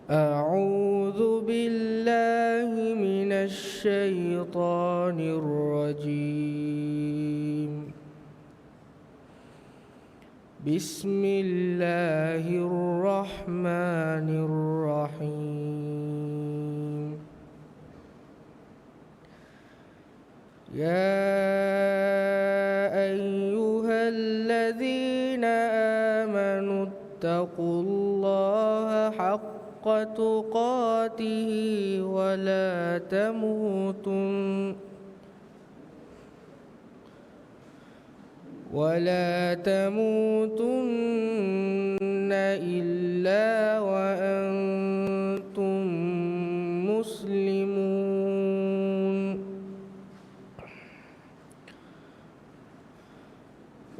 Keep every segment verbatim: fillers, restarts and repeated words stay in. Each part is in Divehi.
أعوذ بالله من الشيطان الرجيم. بسم الله الرحمن الرحيم. يا أيها الذين آمنوا اتقوا الله حق تقاته ولا تموتن ولا تموتن إلا وأنتم مسلمون.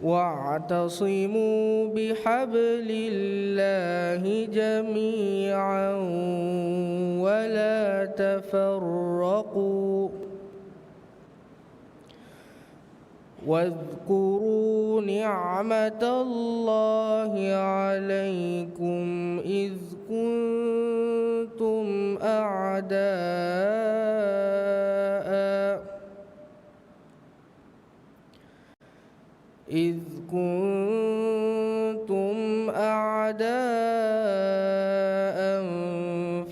واعتصموا بحبل الله جميعا ولا تفرقوا. واذكروا نعمة الله عليكم إذ كنتم أعداء إذ كنتم أعداء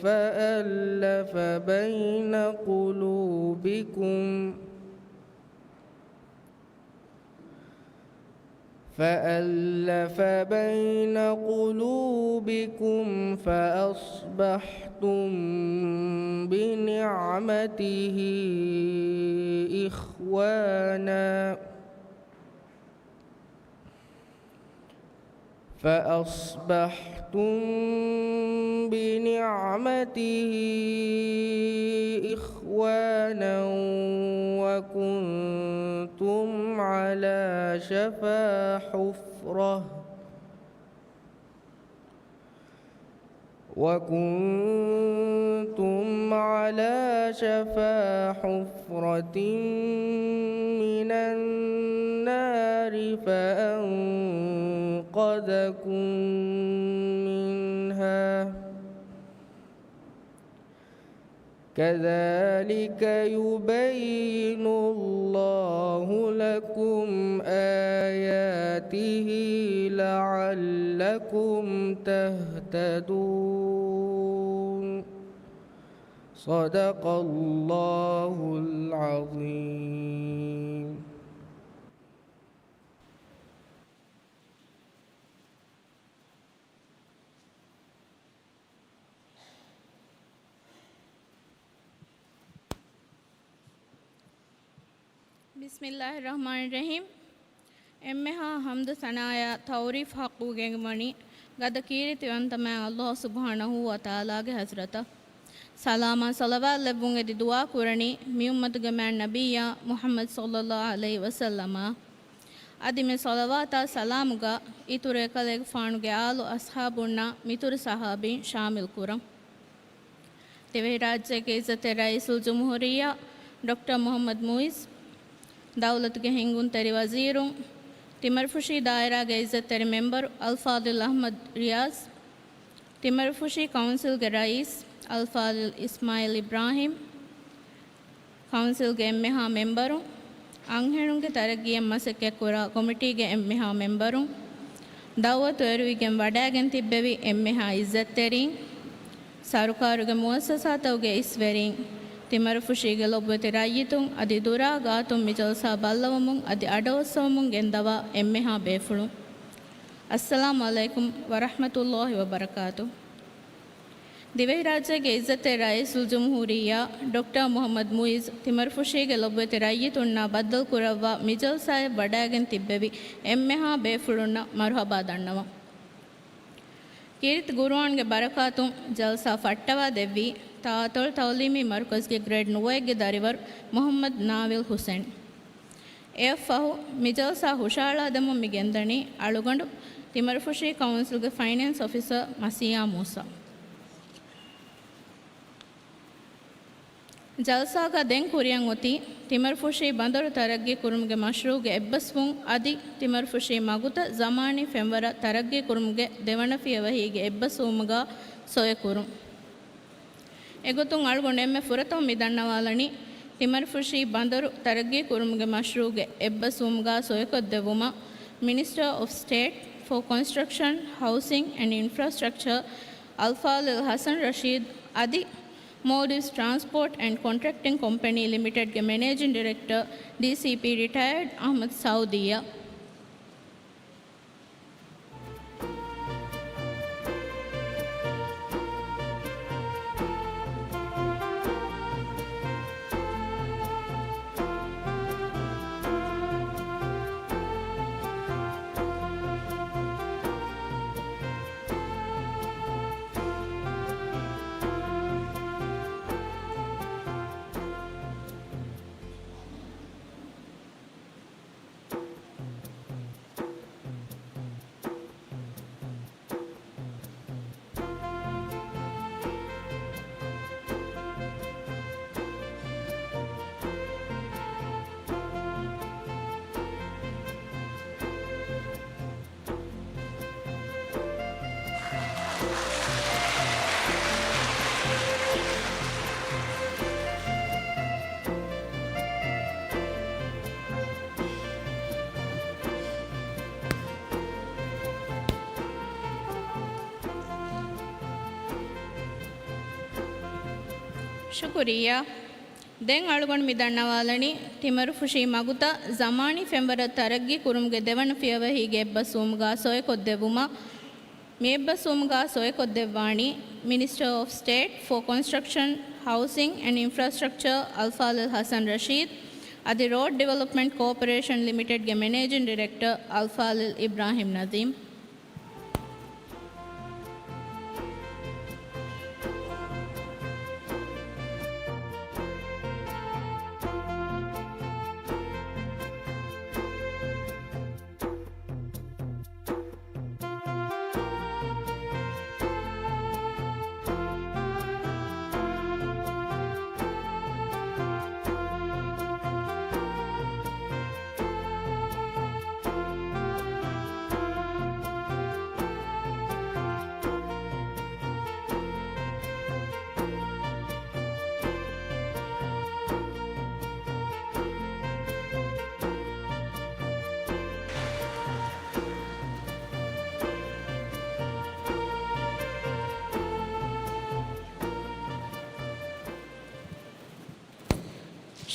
فألف بين قلوبكم فألف بين قلوبكم فأصبحتم بنعمته إخوانا فأصبحتم بنعمته إخوانا وكنتم على شفا حفرة وكنتم على شفا حفرة من النار فأنقذكم منها كذلك يبين الله لكم آياته لعلكم تهتدون. صدق الله العظيم. بسم الله الرحمن الرحيم. އެންމެހާ ޙަމްދު ސަނާއާ ތަޢުރީފް ޙައްޤު ގެންގުޅެނީ ގަދަ ކީރިތިވަންތަ މާތް ﷲ ސުބްޙާނަހޫ ވަތަޢާލާގެ ޙަޟްރަތަށް. ސަލާމާ ޞަލަވާތް ލެއްވުން އެދި ދުޢާ ކުރަނީ މިއުއްމަތުގެ މާތް ނަބިއްޔާ މުޙައްމަދު ޞައްލައްލާހު ޢަލައިހި ވަސައްލަމަށް. އަދި މި ޞަލަވާތާ ސަލާމުގަ އިތުރު އެކަލޭގެފާނުގެ އާލު އަޞްޙާބުންނާ މިތުރު ޞަޙާބީން ޝާމިލް ކުރަން. ދިވެހިރާއްޖޭގެ އިއްޒަތްތެރި ރައީސުލްޖުމްހޫރިއްޔާ ޑޮކްޓަރ މުޙައްމަދު މުޢިއްޒު، ދައުލަތުގެ ހިންގުންތެރި ވަޒީރުން، ތިމަރުފުށީ ދާއިރާގެ އިއްޒަތްތެރި މެމްބަރު އަލްފާޟިލް އަޙްމަދު ރިޔާޒް، ތިމަރުފުށީ ކައުންސިލްގެ ރައީސް އަލްފާޟިލް އިސްމާޢީލް އިބްރާހީމް، ކައުންސިލްގެ އެންމެހާ މެމްބަރުން، އަންހެނުންގެ ތަރައްގީއަށް މަސައްކަތްކުރާ ކޮމިޓީގެ އެންމެހާ މެމްބަރުން، ދަޢުވަތު އެރުވިގެން ވަޑައިގެން ތިއްބެވި އެންމެހާ އިއްޒަތްތެރީން، ސަރުކާރުގެ މުއައްސަސާތަކުގެ އިސްވެރީން، ތިމަރުފުށީގެ ލޮބުވެތި ރައްޔިތުން އަދި ދުރާ ގާތުން މި ޖަލްސާ ބައްލަވަމުން އަދި އަޑުއައްސަވަމުން ގެންދަވާ އެންމެހާ ބޭފުޅުން. އައްސަލާމު ޢަލައިކުމް ވަރަޙްމަތުﷲ ވަބަރަކާތުހު. ދިވެހިރާއްޖޭގެ އިއްޒަތްތެރި ރައީސުލްޖުމްހޫރިއްޔާ ޑޮކްޓަރ މުޙައްމަދު މުޢިއްޒު ތިމަރުފުށީގެ ލޮބުވެތި ރައްޔިތުންނާ ބައްދަލުކުރައްވާ މި ޖަލްސާއަށް ވަޑައިގެން ތިއްބެވި އެންމެހާ ބޭފުޅުންނަށް މަރުޙަބާ ދަންނަވަން. ކީރިތި ޤުރުއާންގެ ބަރަކާތުން ޖަލްސާ ފައްޓަވާ ދެއްވީ ތާއަތޮޅު ތަޢުލީމީ މަރުކަޒުގެ ގްރޭޑް ނުވައެއްގެ ދަރިވަރު މުޙައްމަދު ނާވިލް ޙުސެން. އެއަށްފަހު މި ޖަލްސާ ހުށައަޅާދެމުން މި ގެންދަނީ އަޅުގަނޑު ތިމަރުފުށީ ކައުންސިލްގެ ފައިނޭންސް އޮފިސަރ މަސީހާ މޫސާ. ޖަލްސާގަ ދެން ކުރިއަށް އޮތީ ތިމަރުފުށީ ބަނދަރު ތަރައްގީ ކުރުމުގެ މަޝްރޫޢުގެ އެއްބަސްވުން އަދި ތިމަރުފުށީ މަގުތައް ޒަމާނީ ފެންވަރަށް ތަރައްގީ ކުރުމުގެ ދެވަނަ ފިޔަވަހީގެ އެއްބަސްވުމުގަ ސޮއެ ކުރުން. އެގޮތުން އަޅުގަނޑު އެންމެ ފުރަތަމަ މި ދަންނަވާލަނީ، ތިމަރުފުށީ ބަނދަރު ތަރައްގީ ކުރުމުގެ މަޝްރޫޢުގެ އެއްބަސްވުމުގާ ސޮއިކޮށްދެއްވުމަށް Minister of State for Construction, Housing and Infrastructure އަލްފާޟިލް ޙަސަން ރަޝީދު އަދި Maldives Transport and Contracting Company Limited ގެ Managing Director ޑީސީޕީ ރިޓަޔާޑް އަޙްމަދު ސައުދީއަށް. ޝުކުރިއްޔާ. ދެން އަޅުގަނޑު މި ދަންނަވާލަނީ، ތިމަރުފުށީ މަގުތައް ޒަމާނީ ފެންވަރަށް ތަރައްގީ ކުރުމުގެ ދެވަނަ ފިޔަވަހީގެ އެއްބަސްވުމުގާ ސޮއިކޮށްދެއްވުމަށް. މި އެއްބަސްވުމުގާ ސޮއިކޮށްދެއްވާނީ، Minister of State for Construction, Housing and Infrastructure އަލްފާޟިލް ޙަސަން ރަޝީދު އަދި Road Development Corporation Limited ގެ Managing Director އަލްފާޟިލް އިބްރާހިމް ނަޒީމް.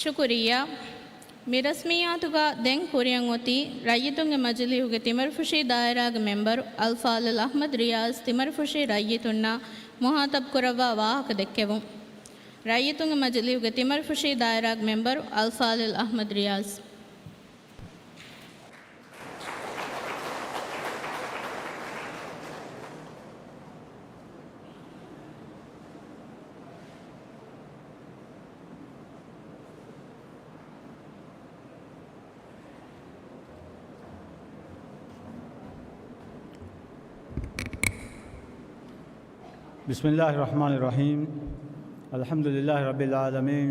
ޝުކުރިއްޔާ. މި ރަސްމިއްޔާތުގާ ދެން ކުރިއަށް އޮތީ، ރައްޔިތުންގެ މަޖިލީހުގެ ތިމަރުފުށީ ދާއިރާގެ މެމްބަރު އަލްފާޟިލް އަޙްމަދު ރިޔާޒް ތިމަރުފުށީ ރައްޔިތުންނާ މުހާތަބް ކުރައްވާ ވާހަކަ ދެއްކެވުން. ރައްޔިތުންގެ މަޖިލީހުގެ ތިމަރުފުށީ ދާއިރާގެ މެމްބަރު އަލްފާޟިލް އަޙްމަދު ރިޔާޒް. بسم الله الرحمن الرحيم. الحمد لله رب العالمين،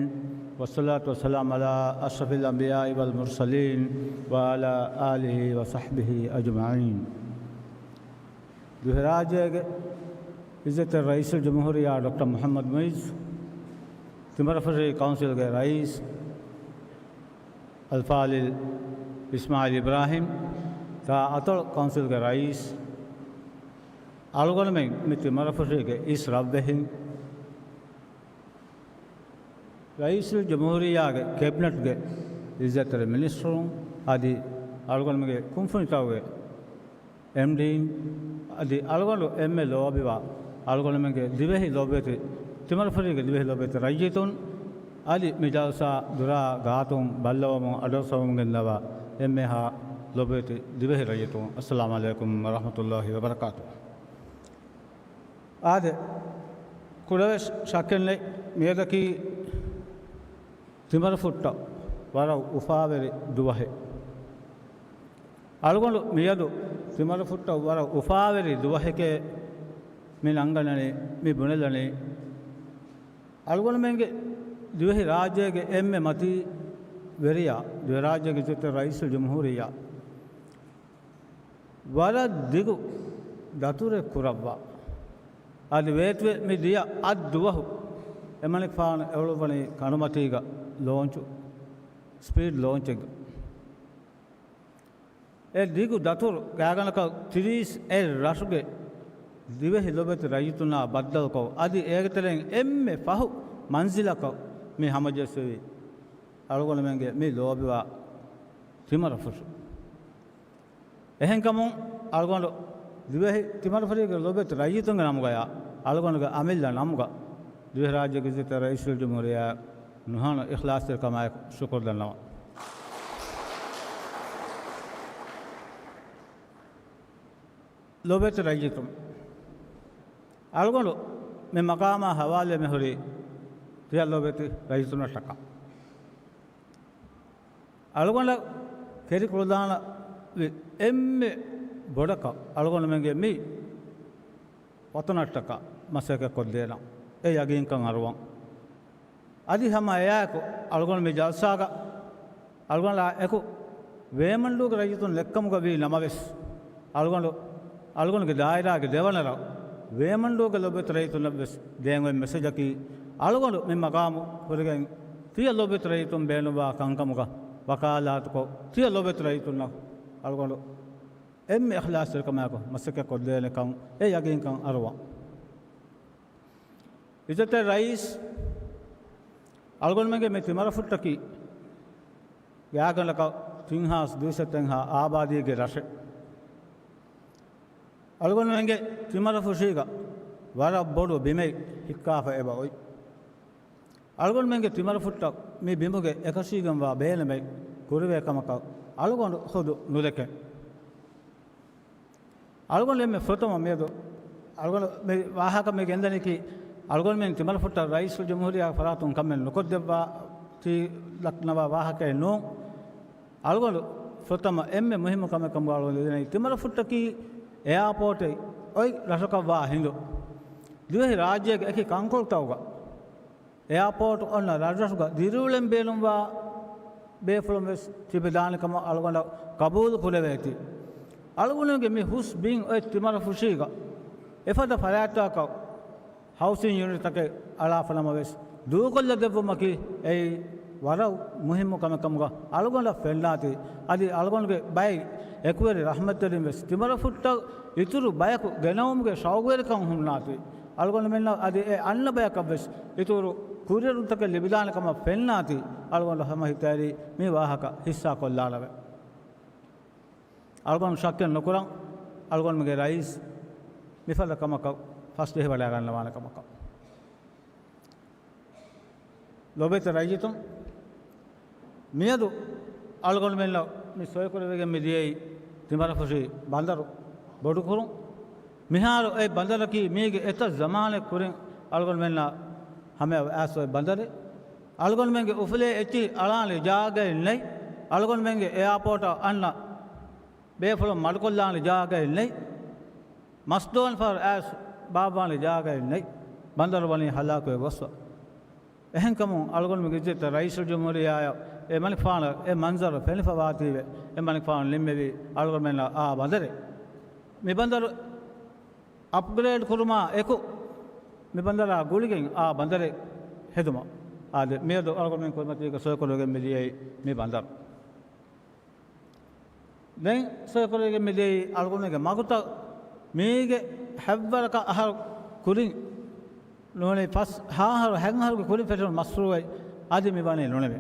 والصلاة والسلام على أشرف الأنبياء والمرسلين، وعلى آله وصحبه أجمعين. ދިވެހިރާއްޖޭގެ އިއްޒަތްތެރި ރައީސުލްޖުމްހޫރިއްޔާ ޑޮކްޓަރ މުޙައްމަދު މުޢިއްޒު، ތިމަރުފުށީ ކައުންސިލްގެ ރައީސް އަލްފާޟިލް އިސްމާޢީލް އިބްރާހިމް، ތާ އަތޮޅު ކައުންސިލްގެ ރައީސް، އަޅުގަނޑުމެން މި ތިމަރުފުށީގެ އިސް ރަށްވެހިން، ރައީސުލްޖުމްހޫރިއްޔާގެ ކެބިނެޓްގެ އިއްޒަތްތެރި މިނިސްޓަރުން އަދި އަޅުގަނޑުމެންގެ ކުންފުނިތަކުގެ އެމްޑީން އަދި އަޅުގަނޑު އެންމެ ލޯބިވާ އަޅުގަނޑުމެންގެ ދިވެހި ލޯބިވެތި، ތިމަރުފުށީގެ ދިވެހި ލޯބިވެތި ރައްޔިތުން އަދި މި ޖަލްސާ ދުރާ ގާތުން ބައްލަވަމުން އަޑުއައްސަވަމުން ގެންދަވާ އެންމެހާ ލޯބިވެތި ދިވެހި ރައްޔިތުން، އައްސަލާމު ޢަލައިކުމް ވަރަޙްމަތުﷲި ވަބަރަކާތުހު. އާދެ، ކުޑަވެސް ޝައްކެއް ނެތް، މިއަދަކީ ތިމަރުފުއްޓަށް ވަރަށް އުފާވެރި ދުވަހެއް. އަޅުގަނޑު މިއަދު ތިމަރުފުއްޓަށް ވަރަށް އުފާވެރި ދުވަހެކޭ މި ނަންގަންނަނީ، މި ބުނެލަނީ. އަޅުގަނޑުމެންގެ ދިވެހި ރާއްޖޭގެ އެންމެ މަތީ ވެރިޔާ، ދިވެހިރާއްޖޭގެ އިއްޒަތްތެރި ރައީސުލްޖުމްހޫރިއްޔާ ވަރަށް ދިގު ދަތުރެއް ކުރައްވާ. އަދި ވޭތުވެ މި ދިޔަ އަށް ދުވަހު އެމަނިކުފާނު އެއުޅުއްވަނީ ކަނޑުމަތީގަ ލޯންޗު، ސްޕީޑް ލޯންޗެއްގަ. އެ ދިގު ދަތުރު ގާގަނޑަކަށް ތިރީސް އެއް ރަށުގެ ދިވެހި ލޮބެތި ރައްޔިތުންނާ ބައްދަލުކޮށް، އަދި އޭގެ ތެރެއިން އެންމެ ފަހު މަންޒިލަކަށް މި ހަމަޖެއްސެވީ އަޅުގަނޑުމެންގެ މި ލޯބިވާ ތިމަރަފުށު. އެހެންކަމުން އަޅުގަނޑު ދިވެހި ތިމަރަފުށީގެ ލޮބެތި ރައްޔިތުންގެ ނަމުގަޔާ، އަޅުގަނޑުގެ އަމިއްލަ ނަމުގަ ދިވެހިރާއްޖޭގެ އިއްޒަތްތެރި ރައީސުލްޖުމްހޫރިއްޔާ ނުހަނު އިޚްލާޞްތެރިކަމާއެކު ޝުކުރު ދަންނަވަން. ލޮބެތި ރައްޔިތުން، އަޅުގަނޑު މި މަގާމާ ހަވާލުވެ މިހުރީ ތިޔަ ލޮބެތި ރައްޔިތުންނަށްޓަކާ. އަޅުގަނޑަށް ކެރިކުޅުދާނަ އެންމެ ބޮޑަކަށް އަޅުގަނޑުމެންގެ މި ވަތަނަށްޓަކާ މަސައްކަތްކޮށްދޭނަން އެ ޔަގީންކަން އަރުވަން. އަދި ހަމަ އެއާއެކު އަޅުގަނޑު މި ޖަލްސާގަ އަޅުގަނޑާ އެކު ވޭމަންޑޫގެ ރައްޔިތުން ލެއްކަމުގަ ވީ ނަމަވެސް، އަޅުގަނޑު އަޅުގަނޑުގެ ދާއިރާގެ ދެވަނަ ރަށް ވޭމަންޑޫގެ ލޮބުވެތި ރައްޔިތުންނަށް ވެސް ދޭން އޮތް މެސެޖަކީ، އަޅުގަނޑު މި މަގާމު ހުރެގެން ތިޔަ ލޮބުވެތި ރައްޔިތުން ބޭނުންވާ ކަންކަމުގަ ވަކާލާތުކޮށް، ތިޔަ ލޮބުވެތި ރައްޔިތުންނަށް އަޅުގަނޑު އެންމެ އިޚްލާޞްތެރިކަމާއެކު މަސައްކަތް ކޮށްދޭނެ ކަން އެ ޔަގީންކަން އަރުވަން. އިއްޒަތްތެރި ރައީސް، އަޅުގަނޑުމެންގެ މި ތިމަރަފުށްޓަކީ ގާގަނޑަކަށް ތިން ހާސް ދުއިސައްތައެއްހާ އާބާދީގެ ރަށެއް. އަޅުގަނޑުމެންގެ ތިމަރަފުށީގަ ވަރަށް ބޮޑު ބިމެއް ހިއްކާފަ އެބަ އޮތް. އަޅުގަނޑުމެންގެ ތިމަރަފުށްޓަށް މި ބިމުގެ އެކަށީގެންވާ ބޭނުމެއް ކުރެވޭ ކަމަކަށް އަޅުގަނޑު ޚުދު ނުދެކެން. އަޅުގަނޑު އެންމެ ފުރަތަމަ މިއަދު އަޅުގަނޑު މި ވާހަކަ މި ގެންދަނީކީ، އަޅުގަނޑުމެން ތިމަރަފުށްޓަށް ރައީސުލްޖުމްހޫރިއްޔާގެ ފަރާތުން ކަމެއް ނުކޮށްދެއްވާތީ ދަންނަވާ ވާހަކައެއް ނޫން. އަޅުގަނޑު ފުރަތަމަ އެންމެ މުހިއްމު ކަމެއް ކަމުގަ އަޅުގަނޑު ދެނެއީ، ތިމަރަފުށްޓަކީ އެއާޕޯޓެއް އޮތް ރަށަކަށްވާ ހިނދު، ދިވެހި ރާއްޖޭގެ އެކި ކަންކޮޅުތަކުގަ އެއާޕޯޓު އޮންނަ ރަށްރަށުގަ ދިރިއުޅެން ބޭނުންވާ ބޭފުޅުން ވެސް ތިބެދާނެ ކަމަށް އަޅުގަނޑަށް ޤަބޫލު ކުރެވޭތީ. އަޅުގަނޑުގެ މި ހުސް ބިން އޮތް ތިމަރަފުށީގަ އެފަދަ ފަރާތްތަކަށް ހައުސިން ޔުނިޓްތަކެއް އަޅާފަ ނަމަވެސް، ދޫކޮށްލަ ދެއްވުމަކީ އެއީ ވަރަށް މުހިއްމު ކަމެއް ކަމުގަ އަޅުގަނޑަށް ފެންނާތީ. އަދި އަޅުގަނޑުގެ ބައެއް އެކުވެރި ރަޙްމަތްތެރިން ވެސް ތިމަރަފުށްޓަށް އިތުރު ބަޔަކު ގެނައުމުގެ ޝައުގުވެރިކަން ހުންނާތީ. އަޅުގަނޑުމެންނަށް އަދި އެ އަންނަ ބަޔަކަށް ވެސް އިތުރު ކުރިއެރުންތަކެއް ލިބިދާނެ ކަމަށް ފެންނާތީ، އަޅުގަނޑު ހަމަ ހިތަށް އެރީ މި ވާހަކަ ހިއްސާ ކޮށްލާނަމޭ. އަޅުގަނޑު ޝައްކެއް ނުކުރަން، އަޅުގަނޑުމެންގެ ރައީސް މިފަދަ ކަމަކަށް ފަސްޖެހިވަޑައިގަންނަވާނެ ކަމަކަށް. ލޮބެތި ރައްޔިތުން، މިއަދު އަޅުގަނޑުމެންނަށް މި ސޮއިކުރެވިގެން މި ދިޔައީ ތިމަރަފުށި ބަނދަރު ބޮޑުކުރުން. މިހާރު އެ ބަނދަރަކީ މީގެ އެތައް ޒަމާނެއް ކުރިން އަޅުގަނޑުމެންނަށް ހަމަޔަށް އައިސް އޮތް ބަނދަރެއް. އަޅުގަނޑުމެންގެ އުފުލޭ އެއްޗިހި އަޅާނެ ޖާގައެއް ނެތް. އަޅުގަނޑުމެންގެ އެއާޕޯޓަށް އަންނަ ބޭފުޅުން މަޑުކޮށްލާނެ ޖާގައެއް ނެތް. މަސްދުވަން ފަހަރު އައިސް ބާއްވާނެ ޖާގައެއް ނެތް. ބަނދަރު ވަނީ ހަލާކުވެ ގޮސްފަ. އެހެންކަމުން އަޅުގަނޑުމެންގެ އިއްޒަތްތެރި ރައީސުލްޖުމްހޫރިއްޔާއަށް އެ މަނިކުފާނަށް އެ މަންޒަރު ފެނިފަވާތީވެ، އެ މަނިކުފާނު ނިންމެވީ އަޅުގަނޑުމެންނަށް އާ ބަނދަރެއް. މި ބަނދަރު އަޕްގްރޭޑް ކުރުމާ އެކު، މި ބަނދަރާ ގުޅިގެން އާ ބަނދަރެއް ހެދުމަށް. އާދެ، މިއަދު އަޅުގަނޑުމެން ކުރިމަތީގަ ސޮއިކުރެވިގެން މި ދިޔައީ މި ބަނދަރު. ދެން ސޮއިކުރެވިގެން މި ދިޔައީ އަޅުގަނޑުގެ މަގުތައް. މީގެ ހަތްވަރަކަށް އަހަރު ކުރިން ނޫނީ ފަސް ހާހަރު ހަތްހަރުގެ ކުރިން ފެށުނު މަޝްރޫއެއް އަދި މި ވަނީ ނުނިމި.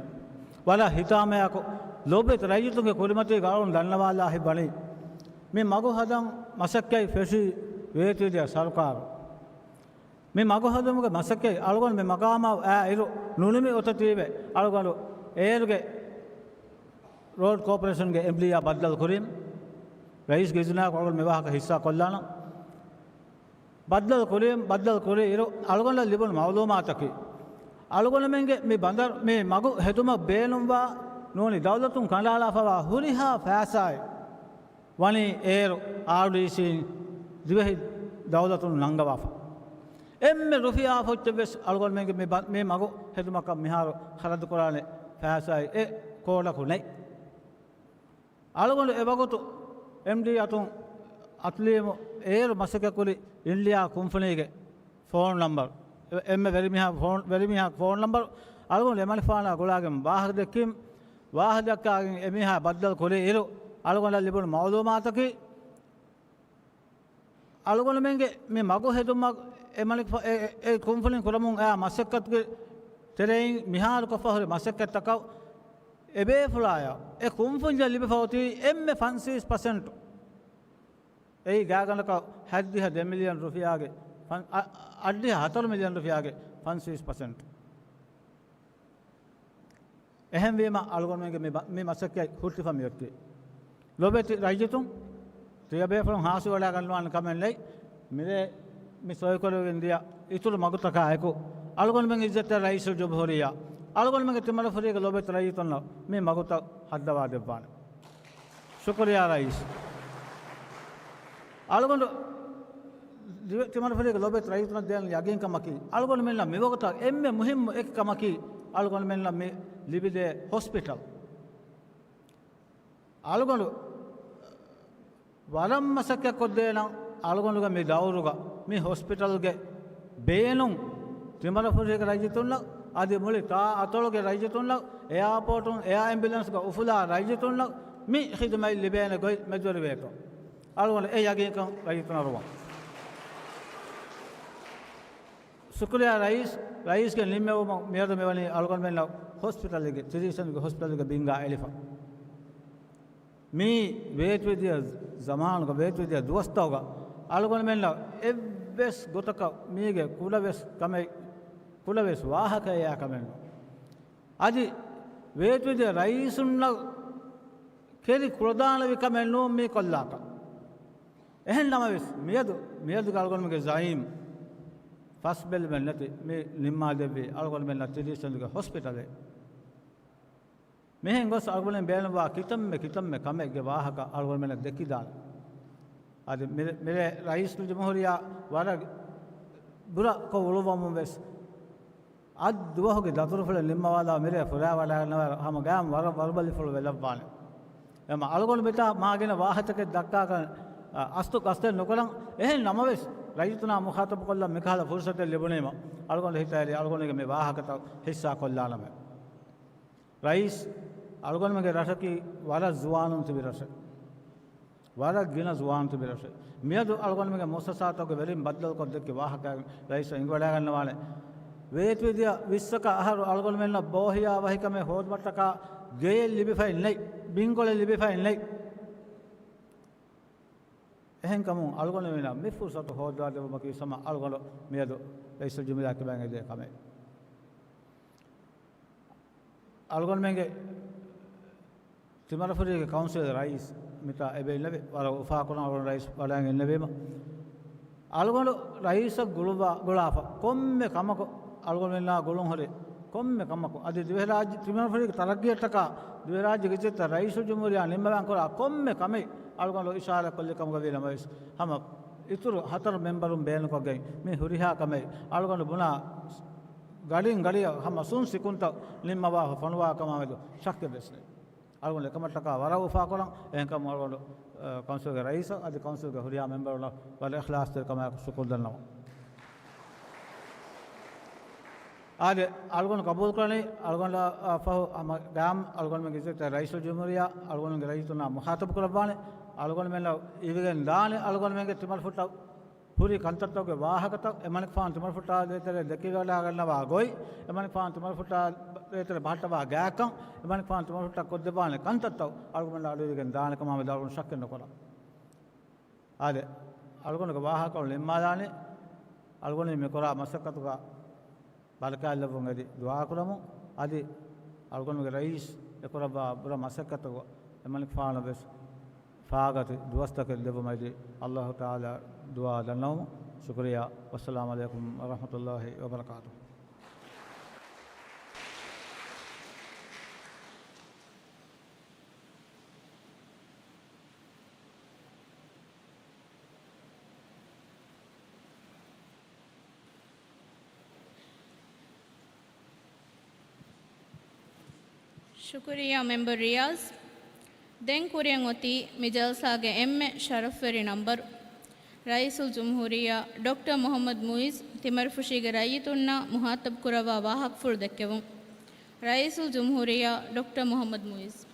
ވަރަށް ހިތާމަޔާކޮށް، ލޮބެތި ރައްޔިތުންގެ ކުރިމަތީގަ އަޅުގަނޑު ދަންނަވާލާ ހިތްވަނީ، މި މަގު ހަދަން މަސައްކަތް ފެށީ ވޭތުވެދިޔަ ސަރުކާރު. މި މަގު ހަދުމުގެ މަސައްކަތް އަޅުގަނޑު މި މަގާމާ އާ އިރު ނުނިމި އޮތަތީވެ، އަޅުގަނޑު އޭރުގެ ރޯޑް ކޯޕަރޭޝަންގެ އެމްޑީއާ ބައްދަލު ކުރީމް، ރައީސްގެ އިޒުނާއެކު އަޅުގަނޑު މި ވާހަކަ ހިއްސާ ކޮށްލާނަން. ބައްދަލު ކުރީމް، ބައްދަލު ކުރި އިރު އަޅުގަނޑަށް ލިބުނު މައުލޫމާތަކީ، އަޅުގަނޑުމެންގެ މި ބަނދަރު، މި މަގު ހެދުމަށް ބޭނުންވާ ނޫނީ ދައުލަތުން ކަނޑައަޅާފަވާ ހުރިހާ ފައިސާއެއް ވަނީ އޭރު އާރްޑީސީން ދިވެހި ދައުލަތުން ނަންގަވާފަ. އެންމެ ރުފިޔާ ފޮއްޗެއް ވެސް އަޅުގަނޑުމެންގެ މި ބަ-، މި މަގު ހެދުމަކަށް މިހާރު ޚަރަދުކުރާނެ ފައިސާއެއް އެ ކޯޑަކު ނެތް. އަޅުގަނޑު އެވަގުތު އެމްޑީ އަތުން އަތުލީމު އޭރު މަސައްކަތްކުރި އިންޑިއާ ކުންފުނީގެ ފޯނު ނަންބަރު އެ-، އެންމެ ވެރިމީހާ ފޯން، ވެރިމީހާ ފޯން ނަމްބަރު. އަޅުގަނޑު އެމަނިކުފާނާ ގުޅާގެން ވާހަކަ ދެއްކީމް، ވާހަކަ ދައްކާގެން އެމީހާ ބައްދަލު ކުރި އިރު، އަޅުގަނޑަށް ލިބުނު މައުލޫމާތަކީ، އަޅުގަނޑުމެންގެ މި މަގު ހެދުމަށް އެ މަނިކުފާ-، އެ، އެ، އެ ކުންފުނިން ކުރަމުން އައި މަސައްކަތުގެ ތެރެއިން މިހާރު ކޮށްފަ ހުރި މަސައްކަތްތަކަށް އެބޭފުޅާޔަށް އެ ކުންފުންޏަށް ލިބިފަ އޮތީ އެންމެ ފަންސީސް ޕަސެންޓު. އެއީ ގާތްގަނޑަކަށް ހަތްދިހަ ދެ މިލިއަން ރުފިޔާގެ ފަން-، އަ-، އަށްޑިހަ ހަތަރު މިލިއަން ރުފިޔާގެ ފަންސީސް ޕަސެންޓު. އެހެންވީމަ، އަޅުގަނޑުމެންގެ މި ބަ-، މި މަސައްކަތް ހުއްޓިފަ މިއޮތީ. ލޮބެތި ރައްޔިތުން، ތިޔަބޭފުޅުން ހާސިލްވެވަޑައިގަންނަވާނެ ކަމެއް ނެތް. މިރޭ މި ސޮއިކުރެވިގެން ދިޔަ އިތުރު މަގުތަކާއެކު، އަޅުގަނޑުމެން އިއްޒަތްތެރި ރައީސުލްޖުމްހޫރިއްޔާ، އަޅުގަނޑުމެންގެ ތިމަރަފުރީގެ ލޮބެތި ރައްޔިތުންނަށް މި މަގުތައް ހައްދަވާ ދެއްވާނެ. ޝުކުރިއްޔާ ރައީސް. އަޅުގަނޑު ދިވެ-، ތިމަރަފުރީގެ ލޮބެތި ރައްޔިތުންނަށް ދޭން ޔަގީންކަމަކީ، އަޅުގަނޑުމެންނަށް މިވަގުތަށް އެންމެ މުހިއްމު އެކި ކަމަކީ، އަޅުގަނޑުމެންނަށް މި ލިބިދޭ ހޮސްޕިޓަލް. އަޅުގަނޑު ވަރަށް މަސައްކަތް ކޮށްދޭނަން އަޅުގަނޑުގެ މި ދައުރުގަ މި ހޮސްޕިޓަލްގެ ބޭނުން ތިމަރަފުރީގެ ރައްޔިތުންނަށް އަދި މުޅި ތާ އަތޮޅުގެ ރައްޔިތުންނަށް އެއާޕޯޓުން އެއާ އެމްބިއުލެންސްގަ އުފުލާ ރައްޔިތުންނަށް މި ޚިދުމަތް ލިބޭނެ ގޮތް މެދުވެރިވޭތޯ. އަޅުގަނޑު އެ ޔަގީންކަން ރައްޔިތުންނަށް ރުވަން. ޝުކުރިއްޔާ ރައީސް، ރައީސްގެ ނިންމެވުމަށް މިއަދު މިވަނީ އަޅުގަނޑުމެންނަށް ހޮސްޕިޓަލްގެ، ތިރީސް ސަންގެ ހޮސްޕިޓަލްގެ ބިންގާ އެޅިފަ. މީ ވޭތުވެދިޔަ ޒަމާނުގަ، ވޭތުވެދިޔަ ދުވަސްތަކުގަ އަޅުގަނޑުމެންނަށް އެއްވެސް ގޮތަކަށް މީގެ ކުޑަވެސް ކަމެއް، ކުޑަވެސް ވާހަކައެއް އައި ކަމެއް ނޫން. އަދި ވޭތުވެދިޔަ ރައީސުންނަށް ކެރި ކުޅަދާނަވި ކަމެއް ނޫން މީ ކޮށްލާކަށް. އެހެން ނަމަވެސް، މިއަދު، މިއަދުގެ އަޅުގަނޑުމެންގެ ޒައީމް ފަސްބެލުމެއް ނެތި މި ނިންމާދެއްވި އަޅުގަނޑުމެންނަށް ތިރީސް ސަންގެ ހޮސްޕިޓަލެއް. މިހެން ގޮސް އަޅުގަނޑުމެން ބޭނުންވާ ކިތަންމެ ކިތަންމެ ކަމެއްގެ ވާހަކަ އަޅުގަނޑުމެންނަށް ދެއްކިދާނެ. އަދި މިރޭ، މިރޭ ރައީސުލްޖުމްހޫރިއްޔާ ވަރަށް ބުރަ ކޮށް އުޅުއްވަމުން ވެސް، އަދި ދުވަހުގެ ދަތުރުފުޅެއް ނިންމަވާލާ މިރޭ ފުރާވަޑައިގަންނަވާ ހަމަ ގައިމު ވަރަށް ވަރުބަލިފުޅު ވެލައްވާނެ. އެމަ އަޅުގަނޑު މިތާ މާގިނަ ވާހަތަކެއް ދައްކާކަށް، އަ، އަސްތު ގަސްތެއް ނުކުރަން. އެހެން ނަމަވެސް، ރައްޔިތުންނާ މުޚާތަބުކޮށްލަން މިކަހަލަ ފުރުސަތެއް ލިބުނީމަ، އަޅުގަނޑު ހިތަށް އެރި އަޅުގަނޑުގެ މި ވާހަކަތައް ހިއްސާ ކޮށްލާނަމޭ. ރައީސް، އަޅުގަނޑުމެންގެ ރަށަކީ ވަރަށް ޒުވާނުން ތިބި ރަށެއް. ވަރަށް ގިނަ ޒުވާނުން ތިބި ރަށެއް. މިއަދު އަޅުގަނޑުމެންގެ މުއައްސަސާތަކުގެ ވެރިން ބައްދަލުކޮށް ދެއްކި ވާހަކައިން ރައީސަށް އެނގިވަޑައިގަންނަވާނެ. ވޭތުވެދިޔަ ވިއްސަކަށް އަހަރު އަޅުގަނޑުމެންނަށް ބޯހިޔާވަހިކަމެއް ހޯދުމަށްޓަކާ ގެއެއް ލިބިފައެއް ނެތް، ބިންކޮޅެއް ލިބިފައެއް ނެތް. އެހެންކަމުން އަޅުގަނޑުމެންނަށް މި ފުރުސަތު ހޯއްދަވާދެއްވުމަކީ ސަމަ އަޅުގަނޑު މިއަދު ރައީސުލްޖުމްހޫރިއްޔާ ކިބައިން އެދޭ ކަމެއް. އަޅުގަނޑުމެންގެ ތިމަރަފުރީގެ ކައުންސިލް ރައީސް މިތާ އެބަ އިންނެވި، ވަރަށް އުފާކުރަން އަޅުގަނޑު ރައީސް ވަޑައިގެން އިންނެވީމަ، އަޅުގަނޑު ރައީސަށް ގުޅުއްވާ، ގުޅާފަ ކޮންމެ ކަމަކު އަޅުގަނޑުމެންނާ ގުޅުން ހުރި ކޮންމެ ކަމަކު އަދި ދިވެހިރާއްޖެ، ތިމަރަފުރީގެ ތަރައްގީއަށްޓަކާ ދިވެހިރާއްޖޭގެ އިއްޒަތްތެރި ރައީސުލްޖުމްހޫރިއްޔާ ނިންމަވާން ކުރާ ކޮންމެ ކަމެއް އަޅުގަނޑު އިޝާރާތް ކޮށްލި ކަމުގަ ވީ ނަމަވެސް، ހަމަ އިތުރު ހަތަރު މެމްބަރުން ބޭނުންކޮށްގެން މި ހުރިހާ ކަމެއް އަޅުގަނޑު ބުނާ ގަޑިން ގަޑިއަށް ހަމަ ސުން ސިކުންތައް ނިންމަވާފަ ފޮނުވާ ކަމާމެދު ޝައްކެއް ވެސް ނެތް. އަޅުގަނޑު އެކަމަށްޓަކާ ވަރަށް އުފާކުރަން. އެހެންކަމުން އަޅުގަނޑު، އަ، ކައުންސިލްގެ ރައީސަށް އަދި ކައުންސިލްގެ ހުރިހާ މެމްބަރުންނަށް ވަރަށް އިޚްލާޞްތެރިކަމާއެކު ޝުކުރު ދަންނަވަން. އާދެ، އަޅުގަނޑު ގަބޫލުކުރަނީ، އަޅުގަނޑާ، އަ، ފަހު ހަމަ ގާމް އަޅުގަނޑުމެންގެ އިއްޒަތްތެރި ރައީސުލްޖުމްހޫރިއްޔާ އަޅުގަނޑުމެންގެ ރައްޔިތުންނާ މުޚާތަބު ކުރައްވާނެ. އަޅުގަނޑުމެންނަށް އިވިގެން ދާނެ އަޅުގަނޑުމެންގެ ތިމަރުފުށަށް ހުރި ކަންތައްތަކުގެ ވާހަކަތައް އެމަނިކުފާނު ތިމަރުފުށާ ދޭތެރޭ ދެކިވަޑައިގަންނަވާ ގޮތް، އެމަނިކުފާނު ތިމަރުފުށާ ދޭތެރޭ ބަހައްޓަވާ ގާތްކަން، އެމަނިކުފާނު ތިމަރުފުށަށް ކޮށްދެއްވާނެ ކަންތައްތައް އަޅުގަނޑުމެންނަށް އަޑުއިވިގެން ދާނެ ކަމާމެދު އަޅުގަނޑު ޝައްކެއް ނުކުރަން. އާދެ، އަޅުގަނޑުގެ ވާހަކަ ނިންމާލާނީ، އަޅުގަނޑު މި ކުރާ މަސައްކަތުގަ ބަރަކާތްލެއްވުން އެދި ދުޢާކުރަމު. އަދި އަޅުގަނޑުގެ ރައީސް އެކުރައްވާ ބުރަ މަސައްކަތުގަ އެމަނިކުފާނަށް ވެސް ފާގަތި ދުވަސްތަކެއް ލެއްވުމަށް އެދި ﷲ ތަޢާލާ ދުޢާ ދަންނަވަމު. ޝުކުރިއްޔާ. ވައްސަލާމު ޢަލައިކުމް ވަރަޙްމަތުﷲ ވަބަރަކާތުހު. ޝުކުރިއްޔާ މެމްބަރު ރިޔާޒް. ދެން ކުރިއަށް އޮތީ މި ޖަލްސާގެ އެންމެ ޝަރަފްވެރި ނަންބަރު، ރައީސުލްޖުމްހޫރިއްޔާ ޑޮކްޓަރ މުޙައްމަދު މުޢިއްޒު ތިމަރުފުށީގެ ރައްޔިތުންނަށް މުހާތަބު ކުރައްވާ ވާހަކަފުޅު ދެއްކެވުން. ރައީސުލްޖުމްހޫރިއްޔާ ޑޮކްޓަރ މުޙައްމަދު މުޢިއްޒު.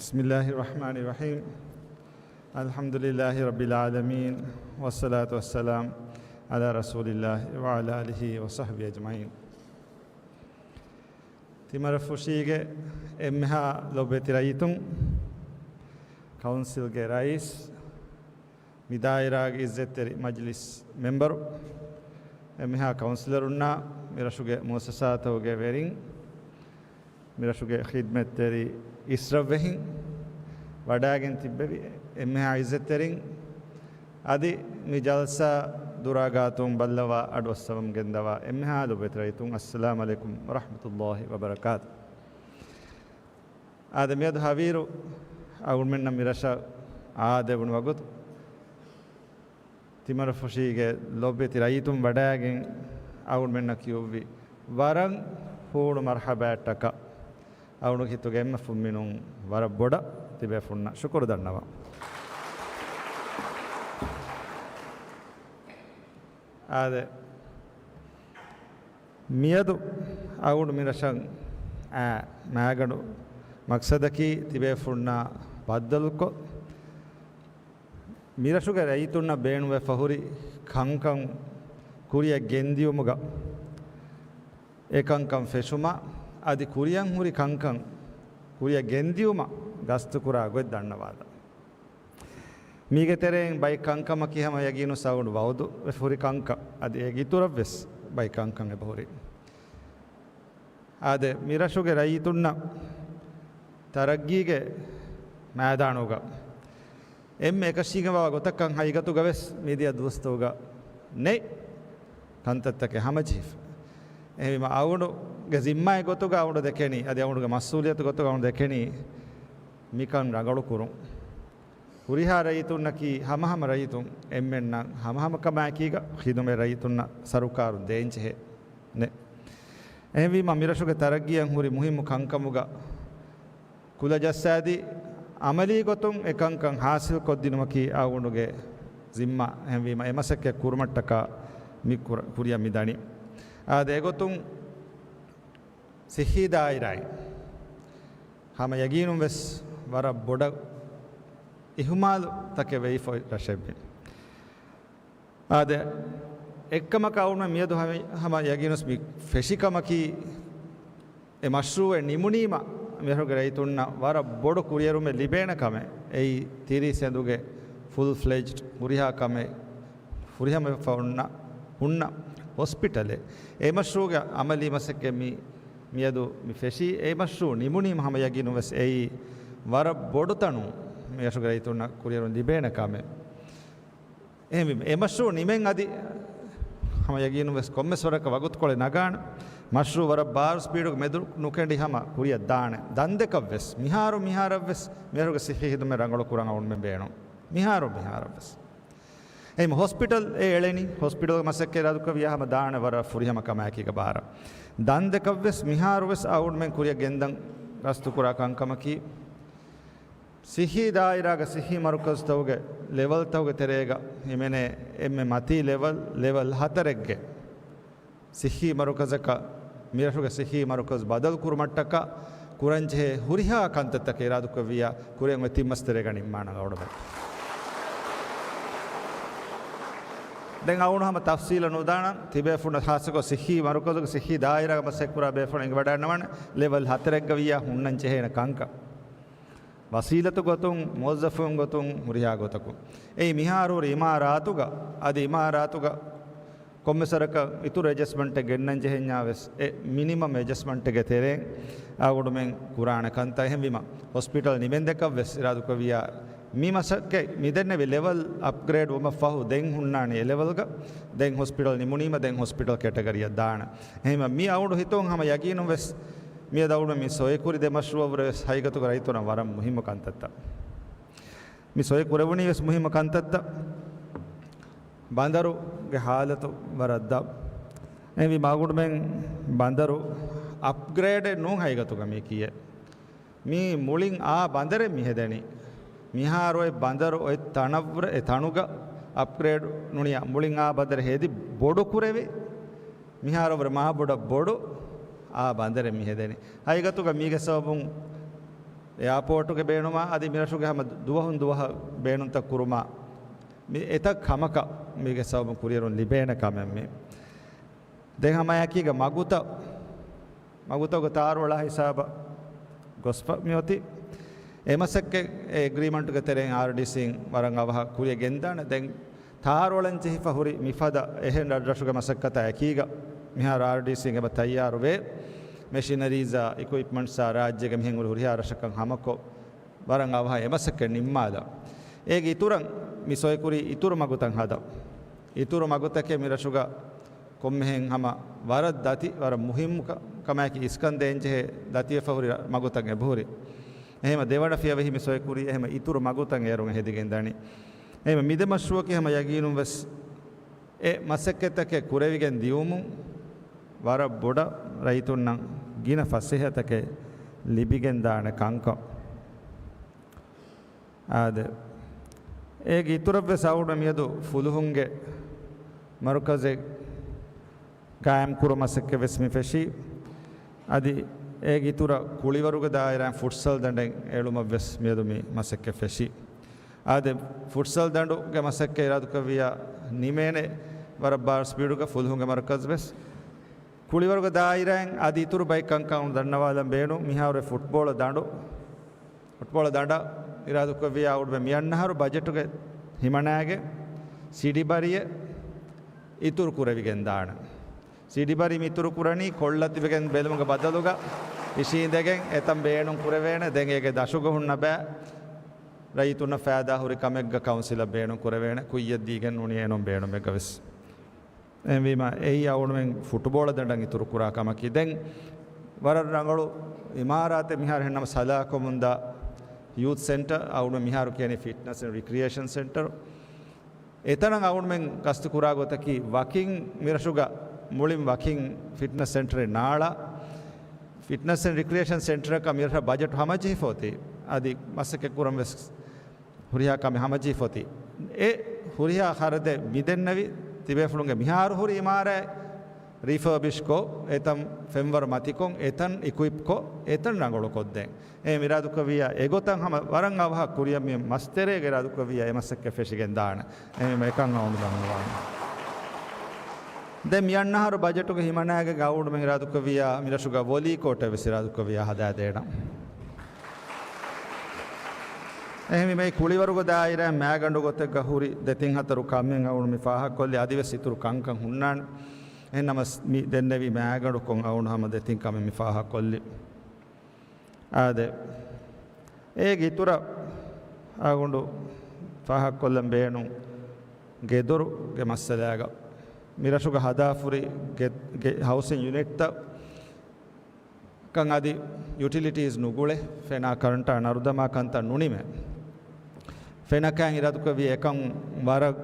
بسم الله الرحمن الرحيم. الحمد لله رب العالمين، والصلاة والسلام على رسول الله وعلى آله وصحبه أجمعين. ތިމަރަފުށީގެ އެންމެހާ ލޮބުވެތި ރައްޔިތުން، ކައުންސިލްގެ ރައީސް، މި ދާއިރާގެ އިއްޒަތްތެރި މަޖިލިސް މެމްބަރު، އެންމެހާ ކައުންސިލަރުންނާ، މިރަށުގެ މުއައްސަސާތަކުގެ ވެރިން، މިރަށުގެ ޚިދްމަތްތެރި އިޝްރަފްވެހިން، ވަޑައިގެން ތިއްބެވި އެންމެހާ އިއްޒަތްތެރިން، އަދި މި ޖަލްސާ ދުރާގާތުން ބައްލަވާ އަޑުއައްސަވަމުން ގެންދަވާ އެންމެހާ ލޮބުވެތި ރައްޔިތުން، އައްސަލާމު ޢަލައިކުމް ވަރަޙްމަތުﷲި ވަބަރަކާތު. އާދެ، މިއަދު ހަވީރު އަޅުގަނޑުމެންނަށް މިރަށަށް އާދެވުނު ވަގުތު، ތިމަރަފުށީގެ ލޮބުވެތި ރައްޔިތުން ވަޑައިގެން އަޅުގަނޑުމެންނަށް ކިޔުއްވި ވަރަށް ހޫނު މަރްޙަބާއަށްޓަކާ، އަޅުގަނޑު ހިތުގެ އެންމެ ފުންމިނުން ވަރަށް ބޮޑަށް ތިބޭފުންނަށް ޝުކުރު ދަންނަވަން. އާދެ، މިއަދު އަޅުގަނޑު މިރަށަށް އައި މާގަނޑު މަޤްޞަދަކީ ތިބޭފުންނާ ބައްދަލުކޮށް، މިރަށުގެ ރައްޔިތުންނަށް ބޭނުންވެފަ ހުރި ކަންކަން ކުރިއަށް ގެންދިޔުމުގަ، އެ ކަންކަން ފެށުމަށް އަދި ކުރިއަށް ހުރި ކަންކަން ކުރިއަށް ގެންދިޔުމަށް ގަސްތުކުރާ ގޮތް ދަންނަވާލަން. މީގެ ތެރެއިން ބައެއް ކަންކަމަކީ ހަމަ ޔަގީނު ސައުންޑް ވައުދު ވެފަ ހުރި ކަންކަން. އަދި އޭގެ އިތުރަށްވެސް ބައެއް ކަންކަން އެބަހުރި. އާދެ، މިރަށުގެ ރައްޔިތުންނަށް ތަރައްގީގެ މައިދާނުގަ އެންމެ އެކަށީގެންވާ ގޮތަކަށް ހަގީގަތުގަވެސް މިދިޔަ ދުވަސްތަކުގަ ނެތް ކަންތައްތަކެއް ހަމަޖެހިފަ. އެހެންވީމަ އަޅުގަނޑުގެ ޒިންމާގެ ގޮތުގަ އަޅުގަނޑު ދެކެނީ، އަދި އަޅުގަނޑުގެ މަސްއޫލިއްޔަތު ގޮތުގަ އަޅުގަނޑު ދެކެނީ، މިކަން ރަނގަޅު ކުރުން. ހުރިހާ ރައްޔިތުންނަކީ ހަމަހަމަ ރައްޔިތުން، އެންމެންނަށް ހަމަހަމަ ކަމާއެކީގަ ޚިދުމަތް ރައްޔިތުންނަށް ސަރުކާރުން ދޭންޖެހޭ ނެތް. އެހެންވީމަ މިރަށުގެ ތަރައްގީއަށް ހުރި މުހިއްމު ކަންކަމުގަ ކުލަ ޖައްސާދީ، އަމަލީ ގޮތުން އެ ކަންކަން ހާސިލް ކޮށްދިނުމަކީ އަޅުގަނޑުގެ ޒިންމާ. އެހެންވީމަ އެ މަސައްކަތް ކުރުމަށްޓަކާ މި ކުރ-، ކުރިއަށް މި ދަނީ. އާދެ، އެގޮތުން ސިއްހީ ދާއިރާއިން ހަމަ ޔަގީނުން ވެސް ވަރަށް ބޮޑަށް އިހުމާލު ތަކެއް ވެއްފަ ރަށެއް މީ. އާދެ، އެއްކަމަކަށް އަޅުގަނޑު މިއަދު ހަމަ، ހަމަ ޔަގީނުން ވެސް މި ފެށި ކަމަކީ، އެ މަޝްރޫއެއް ނިމުނީމަ މިރަށުގެ ރައްޔިތުންނަށް ވަރަށް ބޮޑު ކުރިއެރުމެއް ލިބޭނެ ކަމެއް. އެއީ ތިރީސް އެނދުގެ ފުލް ފްލެޖްޑް ހުރިހާ ކަމެއް، ފުރިހަމަވެފަ ހުންނަ، ހުންނަ ހޮސްޕިޓަލެއް. އެ މަޝްރޫއުގެ އަމަލީ މަސައްކަތް މި، މިއަދު މި ފެށީ. އެ މަޝްރޫއު ނިމުނީމަ ހަމަ ޔަގީނުން ވެސް އެއީ ވަރަށް ބޮޑު ތަނުން މި ރަށުގެ ރައްޔިތުންނަށް ކުރިއެރުން ލިބޭނެ ކަމެއް. އެހެންވީމަ، އެ މަޝްރޫއު ނިމެން އަދި ހަމަ ޔަގީނުން ވެސް ކޮންމެސް ވަރަކަށް ވަގުތުކޮޅެއް ނަގާނެ. މަޝްރޫއު ވަރަށް ބާރު ސްޕީޑުގަ މެދު ނުކެނޑި ހަމަ ކުރިއަށް ދާނެ. ދަންދެކަށް ވެސް މިހާރު މިހާރަށް ވެސް މިރަށުގެ ސިއްހީ ހިދުމަތް ރަނގަޅު ކުރަން އަޅުގަނޑުމެން ބޭނުން. މިހާރު މިހާރަށް ވެސް. އެހެން ހޮސްޕިޓަލް އެ އެޅެނީ، ހޮސްޕިޓަލްގެ މަސައްކަތް އިރާދަކުރެއްވިޔާ ހަމަ ދާނެ ވަރަށް ފުރިހަމަ ކަމާއެކީގަ ބާރަށް. ދަންދެކަށްވެސް މިހާރުވެސް އަޅުގަނޑުމެން ކުރިއަށް ގެންދަން ގަސްތުކުރާ ކަންކަމަކީ، ސިއްހީ ދާއިރާގެ ސިއްހީ މަރުކަޒުތަކުގެ ލެވެލްތަކުގެ ތެރޭގަ ހިމެނޭ އެންމެ މަތީ ލެވެލް، ލެވެލް ހަތަރެއްގެ ސިއްހީ މަރުކަޒަކަށް މިރަށުގެ ސިއްހީ މަރުކަޒު ބަދަލު ކުރުމަށްޓަކާ ކުރަންޖެހޭ ހުރިހާ ކަންތައްތަކެއް އިރާދަކުރެއްވިއްޔާ، ކުރިއަށް އޮތް ތިން މަސް ތެރޭގަ ނިންމާނަން އަޅުގަނޑުމެން. ދެން އަޅުގަނޑު ހަމަ ތަފްސީލަށް ނުދާނަން، ތިބޭފުޅުން ހާއްސަކޮށް ސިއްހީ މަރުކަޒުގެ ސިއްހީ ދާއިރާގެ މަސައްކަތްކުރާ ބޭފުޅުން އެނގިވަޑައިގަންނަވާނެ، ލެވެލް ހަތަރެއްގަ ވިއްޔާ ހުންނަން ޖެހޭނެ ކަންކަން. ވަސީލަތު ގޮތުން، މުވައްޒަފުން ގޮތުން، ހުރިހާ ގޮތަކުން. އެއީ މިހާރު ހުރި އިމާރާތުގަ، އަދި އިމާރާތުގަ ކޮންމެސް ވަރަކަށް އިތުރު އެޖަސްޓްމަންޓެއް ގެންނަން ޖެހެންޏާ ވެސް، އެ މިނިމަމް އެޖަސްޓްމަންޓެއްގެ ތެރެއިން އަޅުގަނޑުމެން ކުރާނެ ކަންތައް. އެހެންވީމަ، ހޮސްޕިޓަލް ނިމެންދެކަށް ވެސް އިރާދަކުރެއްވިއްޔާ، މި މަސައްކަތް މިދެންނެވި ލެވެލް އަޕްގްރޭޑް ވުމަށް ފަހު ދެން ހުންނާނީ އެ ލެވެލްގަ. ދެން ހޮސްޕިޓަލް ނިމުނީމަ، ދެން ހޮސްޕިޓަލް ކެޓަގަރީއަށް ދާނެ. އެހެންވީމަ، މި އަޅުގަނޑު ހިތުން ހަމަ ޔަގީނުން ވެސް މިއަދު އަޅުގަނޑު މި ސޮއި ކުރި ދެ މަޝްރޫޢަށްވުރެ ވެސް ހަގީގަތުގަ ރައްޔިތުންނަށް ވަރަށް މުހިއްމު ކަންތައްތައް. މި ސޮއި ކުރެވުނީ ވެސް މުހިއްމު ކަންތައްތައް. ބަނދަރުގެ ހާލަތު ވަރަށް ދަށް. އެހެންވީމަ އަޅުގަނޑުމެން ބަނދަރު އަޕްގްރޭޑެއް ނޫން ހަގީގަތުގަ މީ ކިޔޭ. މީ މުޅިން އާ ބަނދަރެއް މި ހެދެނީ. މިހާރު އޮތް ބަނދަރު އޮތް ތަނަށްވުރެ އެ ތަނުގަ އަޕްގްރޭޑް ނޫނިއްޔާ މުޅިން އާ ބަނދަރެއް ހެދި ބޮޑު ކުރެވި. މިހާރު ވުރެ މާ ބޮޑަށް ބޮޑު އާ ބަނދަރެއް މި ހެދެނީ. ހަގީގަތުގަ މީގެ ސަބަބުން އެއާޕޯޓުގެ ބޭނުމާ އަދި މިރަށުގެ ހަމަ ދުވަހުން ދުވަހަށް ބޭނުންތައް ކުރުމާ މި އެތައް ކަމަކަށް މީގެ ސަބަބުން ކުރިއެރުން ލިބޭނެ ކަމެއް މީ. ދެން ހަމައެކީގަ މަގުތައް، މަގުތަކުގެ ތާރުއަޅާ ހިސާބަށް ގޮސްފަ މިއޮތީ. އެ މަސައްކަތް އެ އެގްރީމަންޓުގެ ތެރެއިން އާރްޑީސީން ވަރަށް އަވަހަށް ކުރިއަށް ގެންދާނެ. ދެން ތާރުއަޅަން ޖެހިފަ ހުރި މިފަދަ އެހެން ރަށްރަށުގެ މަސައްކަތާ އެކީގަ މިހާރު އާރްޑީސީން އެބަ ތައްޔާރުވޭ. މެޝިނަރީޒާ އިކުއިޕްމަންޓްސާ ރާއްޖޭގެ މިހެން ހުރި ހުރިހާ ރަށަކަށް ހަމަކޮށް ވަރަށް އަވަހަށް އެ މަސައްކަތް ނިންމާލާ. އޭގެ އިތުރަށް މި ސޮއިކުރީ އިތުރު މަގުތައް ހަދަން. އިތުރު މަގުތަކެއް މި ރަށުގަ ކޮންމެހެން ހަމަ ވަރަށް ދަތި، ވަރަށް މުހިއްމު ކަ-، ކަމާއެކީ އިސްކަން ދޭންޖެހޭ ދަތިވެފަ ހުރި ރަ-، މަގުތައް އެބަހުރި. އެހެމަ ދެވަނަ ފިޔަވަހި މި ސޮއިކުރީ، އެހެމަ އިތުރު މަގުތައް އޭރުން ހެދިގެން ދަނީ. އެހެމަ މި ދެ މަޝްރޫޢަކީ ހަމަ ޔަގީނުން ވެސް އެ މަސައްކަތްތަކެއް ކުރެވިގެން ދިޔުމުން ވަރަށް ބޮޑަށް ރައްޔިތުންނަށް ގިނަ ފަސޭހަތަކެއް ލިބިގެންދާނެ ކަންކަން. އާދެ، އޭގެ އިތުރަށްވެސް އަޅުގަނޑު މިއަދު ފުލުހުންގެ މަރުކަޒެއް ގާއިމްކުރުމަށް މަސައްކަތްވެސް މި ފެށީ. އަދި އޭގެ އިތުރަށް ކުޅިވަރުގެ ދާއިރާއިން ފުޓްސަލް ދަނޑެއް އެޅުމަށްވެސް މިއަދު މި މަސައްކަތް ފެށީ. އާދެ، ފުޓްސަލް ދަނޑުގެ މަސައްކަތް އިރާދަކުރެއްވިއްޔާ ނިމޭނެ ވަރަށް ބާރު ސްޕީޑުގަ ފުލުހުންގެ މަރުކަޒުވެސް ކުޅިވަރުގެ ދާއިރާއިން އަދި އިތުރު ބައެއް ކަންކަން ދަންނަވާލަން ބޭނުން. މިހާރު ފުޓްބޯޅަ ދަނޑު، ފުޓްބޯޅަ ދަނޑަށް އިރާދަކުރެއްވިއްޔާ އަޅުގަނޑުމެން މިއަންނަހަރު ބަޖެޓުގެ ހިމަނާގެ ސިޑި ބަރިއެއް އިތުރު ކުރެވިގެން ދާނެ. ސިޑި ބަރި މި އިތުރު ކުރަނީ ކޮޅަށް ތިބެގެން ބެލުމުގެ ބަދަލުގަ އިށީނދެގެން އެތަން ބޭނުން ކުރެވޭނެ. ދެން އޭގެ ދަށުގަ ހުންނަ ބައި ރައްޔިތުންނަށް ފައިދާ ހުރި ކަމެއްގަ ކައުންސިލަށް ބޭނުން ކުރެވޭނެ. ކުއްޔަށް ދީގެން ނޫނީ އޭނުން ބޭނުމެއްގަ ވެސް. އެހެންވީމަ، އެއީ އަޅުގަނޑުމެން ފުޓުބޯޅަ ދަނޑަށް އިތުރު ކުރާ ކަމަކީ. ދެން ވަރަށް ރަނގަޅު އިމާރާތެއް މިހާރު ހެންނަމަ ސަލާކޮމުންދާ ޔޫތު ސެންޓަރ، އަޅުގަނޑުމެން މިހާރު ކިޔަނީ ފިޓްނަސް އެންޑް ރިކްރިއޭޝަން ސެންޓަރ. އެތަނަށް އަޅުގަނޑުމެން ގަސްތު ކުރާ ގޮތަކީ ވަކިން މިރަށުގަ މުޅިން ވަކިން ފިޓްނަސް ސެންޓަރެއް ނާޅާ، ފިޓްނަސް އެންޑް ރިކްރިއޭޝަން ސެންޓަރަކަށް މިރަށަށް ބަޖެޓު ހަމަޖެހިފަ އޮތީ. އަދި މަސައްކަތް ކުރަން ވެސް ހުރިހާ ކަމެއް ހަމަޖެހިފަ އޮތީ. އެ ހުރިހާ ޚަރަދެއް މިދެންނެވި ތިބޭފުޅުންގެ މިހާރު ހުރި އިމާރާތް ރީފަރބިޝްކޮށް، އެތަން ފެންވަރު މަތިކޮށް، އެތަން އިކުއިޕްކޮށް، އެތަން ރަނގަޅުކޮށްދޭން. އެ އިރާދަކުރެއްވިއްޔާ އެގޮތަށް ހަމަ ވަރަށް އަވަހަށް ކުރިއަށް މި މަސްތެރޭގަ އިރާދަކުރެއްވިއްޔާ އެ މަސައްކަތް ފެށިގެން ދާނެ. އެހެންވީމަ އެކަން އަޅުގަނޑު ދަންނަވާނެ. ދެން މިއަންނަހަރު ބަޖެޓުގެ ހިމަނާގެ އަޅުގަނޑުމެން އިރާދަކުރެއްވިއްޔާ މިރަށުގަ ވޮލީ ކޯޓެއް ވެސް އިރާދަކުރެއްވިއްޔާ ހަދާދޭނަން. އެހެންވީމަ އެ ކުޅިވަރުގެ ދާއިރާއިން މައިގަނޑު ގޮތެއްގަ ހުރި ދެތިން ހަތަރު ކަމެއް އަޅުގަނޑު މި ފާހަގަކޮށްލި. އަދިވެސް އިތުރު ކަންކަން ހުންނާނެ. އެހެންނަމަސް މި ދެންނެވި މައިގަނޑުކޮށް އަޅުގަނޑު ހަމަ ދެތިން ކަމެއް މި ފާހަގަކޮށްލި. އާދެ، އޭގެ އިތުރަށް އަޅުގަނޑު ފާހަގަކޮށްލަން ބޭނުން ގެދޮރުގެ މައްސަލާގަ މިރަށުގަ ހަދާފުރި ގެ-، ގެ-، ހައުސިން ޔުނިޓްތައް ކަން އަދި ޔުޓިލިޓީސް ނުގުޅެ، ފެނާ ކަރަންޓާ ނަރުދަމާ ކަންތައް ނުނިމޭ. ފެނަކައިން އިރާދަކުރެއްވިއްޔާ އެކަން ވަރަށް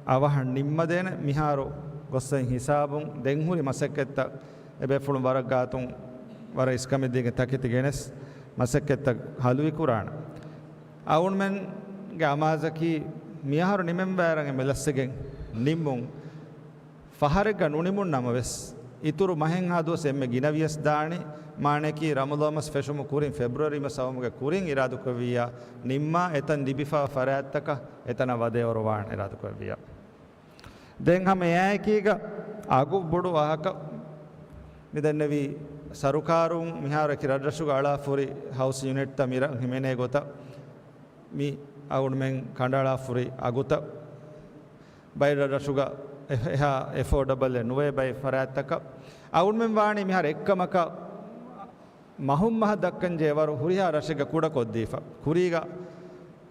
އަވަހަށް ނިންމަދޭނެ. މިހާރު ގޮއްސައިން ހިސާބުން ދެން ހުރި މަސައްކަތްތައް އެބޭފުޅުން ވަރަށް ގާތުން ވަރަށް އިސްކަމެއްދީގެން ތަކެތި ގެނެސް މަސައްކަތްތައް ހަލުވި ކުރާނެ. އަޅުގަނޑުމެންގެ އަމާޒަކީ މިއަހަރު ނިމެން ވައިރަށް އެންމެ ލަސްވެގެން ނިންމުން. ފަހަރެއްގަ ނުނިމުން ނަމަވެސް، އިތުރު މަހެއްހާ ދުވަސް އެންމެ ގިނަވިޔަސް ދާނީ. މާނައަކީ ރަމަޟާން މަސް ފެށުމުގެ ކުރިން، ފެބްރުއަރީ މަސް އައުމުގެ ކުރިން އިރާދަކުރެއްވިއްޔާ ނިންމާ އެތަން ލިބިފައި ފަރާތްތަކަށް އެތަނަށް ވަދެ އޮރުވާނެ އިރާދަކުރެއްވިއްޔާ. ދެން ހަމަ އެއާއެކީގަ އަގު ބޮޑު ވާހަކަ މިދެންނެވީ، ސަރުކާރުން މިހާރު އެކި ރަށްރަށުގަ އަޅާފުރި ހައުސް ޔުނިޓްތައް މިރަށް ހިމެނޭ ގޮތަށް މި އަޅުގަނޑުމެން ކަނޑައަޅާފުރި އަގުތައް ބައެއް ރަށްރަށުގަ އެ-، އެހާ އެފޯޑަބަލެއް ނުވޭ ބައެއް ފަރާތްތަކަށް. އަޅުގަނޑުމެން ވާނީ މިހާރު އެއްކަމަކަށް މަހުން މަހަށް ދައްކަން ޖެހޭ ވަރު ހުރިހާ ރަށެއްގަ ކުޑަކޮށްދީފަ. ކުރީގަ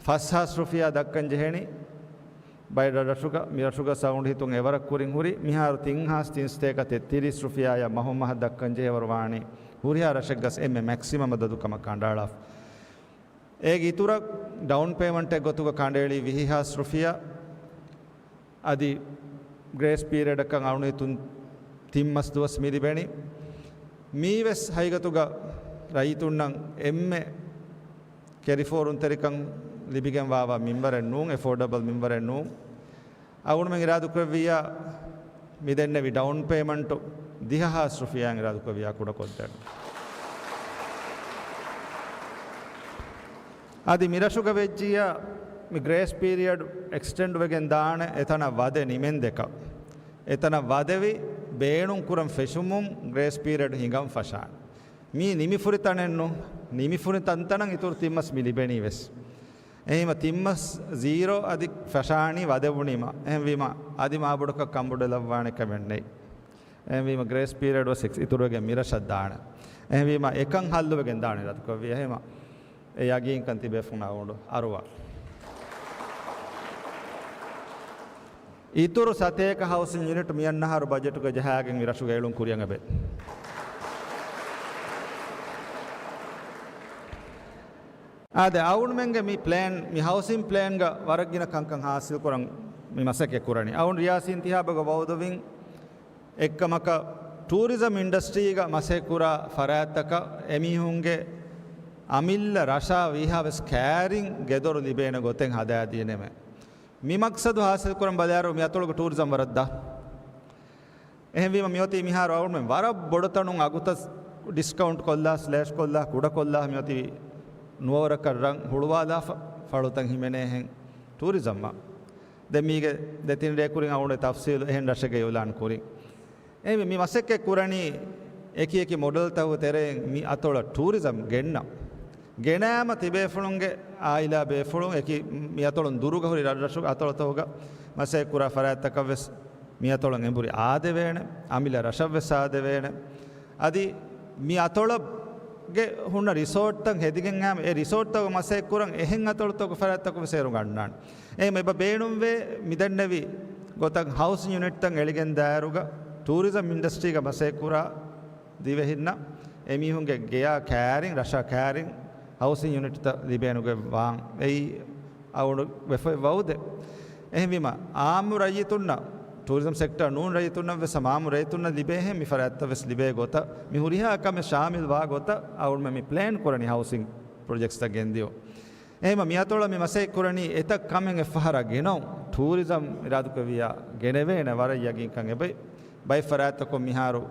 ފަސް ހާސް ރުފިޔާ ދައްކަން ޖެހެނީ ބައެއް ރަށްރަށުގަ. މި ރަށުގަ ސައުންޑް ހިތުން އެވަރަށް ކުރިން ހުރި. މިހާރު ތިން ހާސް ތިން ސަތޭކަ ތެއްތިރީސް ރުފިޔާއަށް މަހުން މަހަށް ދައްކަން ޖެހޭ ވަރު ވާނީ ހުރިހާ ރަށެއްގަސް އެންމެ މެކްސިމަމް އަދަދު ކަމަށް ކަނޑައަޅާފަ. އޭގެ އިތުރަށް ޑައުން ޕޭމަންޓެއް ގޮތުގަ ކަނޑައެޅީ ވިހި ހާސް ރުފިޔާ. އަދި ގްރޭސް ޕީރިއަޑަކަށް އަޅުނީތުން ތިން މަސް ދުވަސް މި ލިބެނީ. މީވެސް ހަގީގަތުގަ ރައްޔިތުންނަށް އެންމެ ކެރިފޯރުންތެރިކަން ލިބިގެން ވާވާ މިންވަރެއް ނޫން، އެފޯޑަބަލް މިންވަރެއް ނޫން. އަޅުގަނޑުމެން އިރާދަކުރެއްވިއްޔާ މި ދެންނެވި ޑައުން ޕޭމަންޓު ދިހަ ހާސް ރުފިޔާއިން އިރާދަކުރެއްވިއްޔާ ކުޑަކޮށްދޭނަން. އަދި މިރަށުގަ ވެއްޖިއްޔާ މި ގްރޭސް ޕީރިއަޑް އެކްސްޓެންޑް ވެގެން ދާނެ އެތަނަށް ވަދެ ނިމެންދެކަށް. އެތަނަށް ވަދެވި ބޭނުން ކުރަން ފެށުމުން ގްރޭސް ޕީރިއަޑް ހިނގަން ފަށާނެ. މީ ނިމިފުރި ތަނެއްނު، ނިމިފުރި ތަންތަނަށް އިތުރު ތިން މަސް މި ލިބެނީ ވެސް. އެހީމަ ތިން މަސް ޒީރޯ އަދި ފަށާނީ ވަދެވުނީމަ. އެހެންވީމަ އަދި މާބޮޑަކަށް ކަނބޮޑުވެލައްވާނެ ކަމެއް ނެތް. އެހެންވީމަ ގްރޭސް ޕީރިއަޑް ވެސް އިތުރުވެގެން މިރަށަށް ދާނެ. އެހެންވީމަ އެކަން ހައްލުވެގެން ދާނެ އިރާދަކުރެއްވިއްޔާ. އެހެމަ އެ ޔަގީންކަން ތިބޭފުޅުންނަށް އަޅުގަނޑު އަރުވާ. އިތުރު ސަތޭކަ ހައުސިން ޔުނިޓް މިއަންނަ އަހަރު ބަޖެޓުގަ ޖަހާގެން މި ރަށުގަ އެޅުން ކުރިއަށް އެބަ. އާދެ، އަޅުގަނޑުމެންގެ މި ޕްލޭން، މި ހައުސިން ޕްލޭންގަ ވަރަށް ގިނަ ކަންކަން ހާސިލް ކުރަން މި މަސައްކަތް ކުރަނީ. އަޅުގަނޑު ރިޔާސީ އިންތިހާބުގަ ވައުދުވިން އެއްކަމަކަށް ޓޫރިޒަމް އިންޑަސްޓްރީގަ މަސައްކަތް ކުރާ ފަރާތްތަކަށް އެމީހުންގެ އަމިއްލަ ރަށާ ވީހާވެސް ކައިރިން ގެދޮރު ލިބޭނެ ގޮތެއް ހަދާދިނެމެ. މި މަޤްޞަދު ހާސިލް ކުރަން ބަލާއިރު މި އަތޮޅުގަ ޓޫރިޒަމް ވަރަށް ދާ. އެހެންވީމަ މިއޮތީ މިހާރު އަޅުގަނޑުމެން ވަރަށް ބޮޑު ތަނުން އަގުތައް ޑިސްކައުންޓް ކޮށްލާ، ސްލޭޝް ކޮށްލާ، ކުޑަކޮށްލާ މިއޮތީ ނުވަވަރަކަށް ރަން ހުޅުވާލާފަ ފަޅުތައް ހިމެނޭހެން ޓޫރިޒަމްއަށް. ދެން މީގެ ދެތިން ރޭ ކުރިން އަޅުގަނޑު ތަފްސީލު އެހެން ރަށެއްގަ އިއުލާން ކުރިން. އެހެންވެ، މި މަސައްކަތް ކުރަނީ އެކި އެކި މޮޑެލްތަކުގެ ތެރެއިން މި އަތޮޅަށް ޓޫރިޒަމް ގެންނަ. ގެނައިމަ ތިބޭފުޅުންގެ އާއިލާ ބޭފުޅުން އެކި މި އަތޮޅުން ދުރުގަ ހުރި ރަށްރަށުގެ އަތޮޅުތަކުގަ މަސައްކަތް ކުރާ ފަރާތްތަކަށް ވެސް މި އަތޮޅަށް އެނބުރި އާދެވޭނެ، އަމިއްލަ ރަށަށް ވެސް އާދެވޭނެ. އަދި މި އަތޮޅަށް ގެ ހުންނަ ރިސޯޓްތައް ހެދިގެން އައިމަ އެ ރިސޯޓްތަކުގަ މަސައްކަތް ކުރަން އެހެން އަތޮޅުތަކުގެ ފަރާތްތަކުން ވެސް އޭރުން ގަންނާނެ. އެހެން އެބަ ބޭނުންވޭ މިދެންނެވި ގޮތަށް ހައުސިން ޔުނިޓްތައް އެޅިގެން ދާއިރުގަ ޓޫރިޒަމް އިންޑަސްޓްރީގަ މަސައްކަތް ކުރާ ދިވެހިންނަށް އެމީހުންގެ ގެޔާ ކައިރިން، ރަށާ ކައިރިން ހައުސިން ޔުނިޓްތައް ލިބޭނެ ގޮތް ވާން. އެއީ އަޅުގަނޑު ވެފައި ވައުދެއް. އެހެންވީމަ، އާއްމު ރައްޔިތުންނަށް، ޓޫރިޒަމް ސެކްޓަރ ނޫން ރައްޔިތުންނަށް ވެސް ހަމަ އާއްމު ރައްޔިތުންނަށް ލިބޭހެން މި ފަރާތްތައް ވެސް ލިބޭ ގޮތަށް، މި ހުރިހާ ކަމެއް ޝާމިލް ވާ ގޮތަށް އަޅުގަނޑުމެން މި ޕްލޭން ކުރަނީ ހައުސިން ޕްރޮޖެކްޓްސްތައް ގެންދިޔުން. އެހެންވީމަ، މި އަތޮޅަށް މި މަސައްކަތް ކުރަނީ އެތައް ކަމެއް އެއްފަހަރާ ގެނައުން. ޓޫރިޒަމް އިރާދަކުރެއްވިއްޔާ ގެނެވޭނެ ވަރަށް ޔަގީންކަން އެބައި. ބައެއް ފަރާތްތަކުން މިހާރު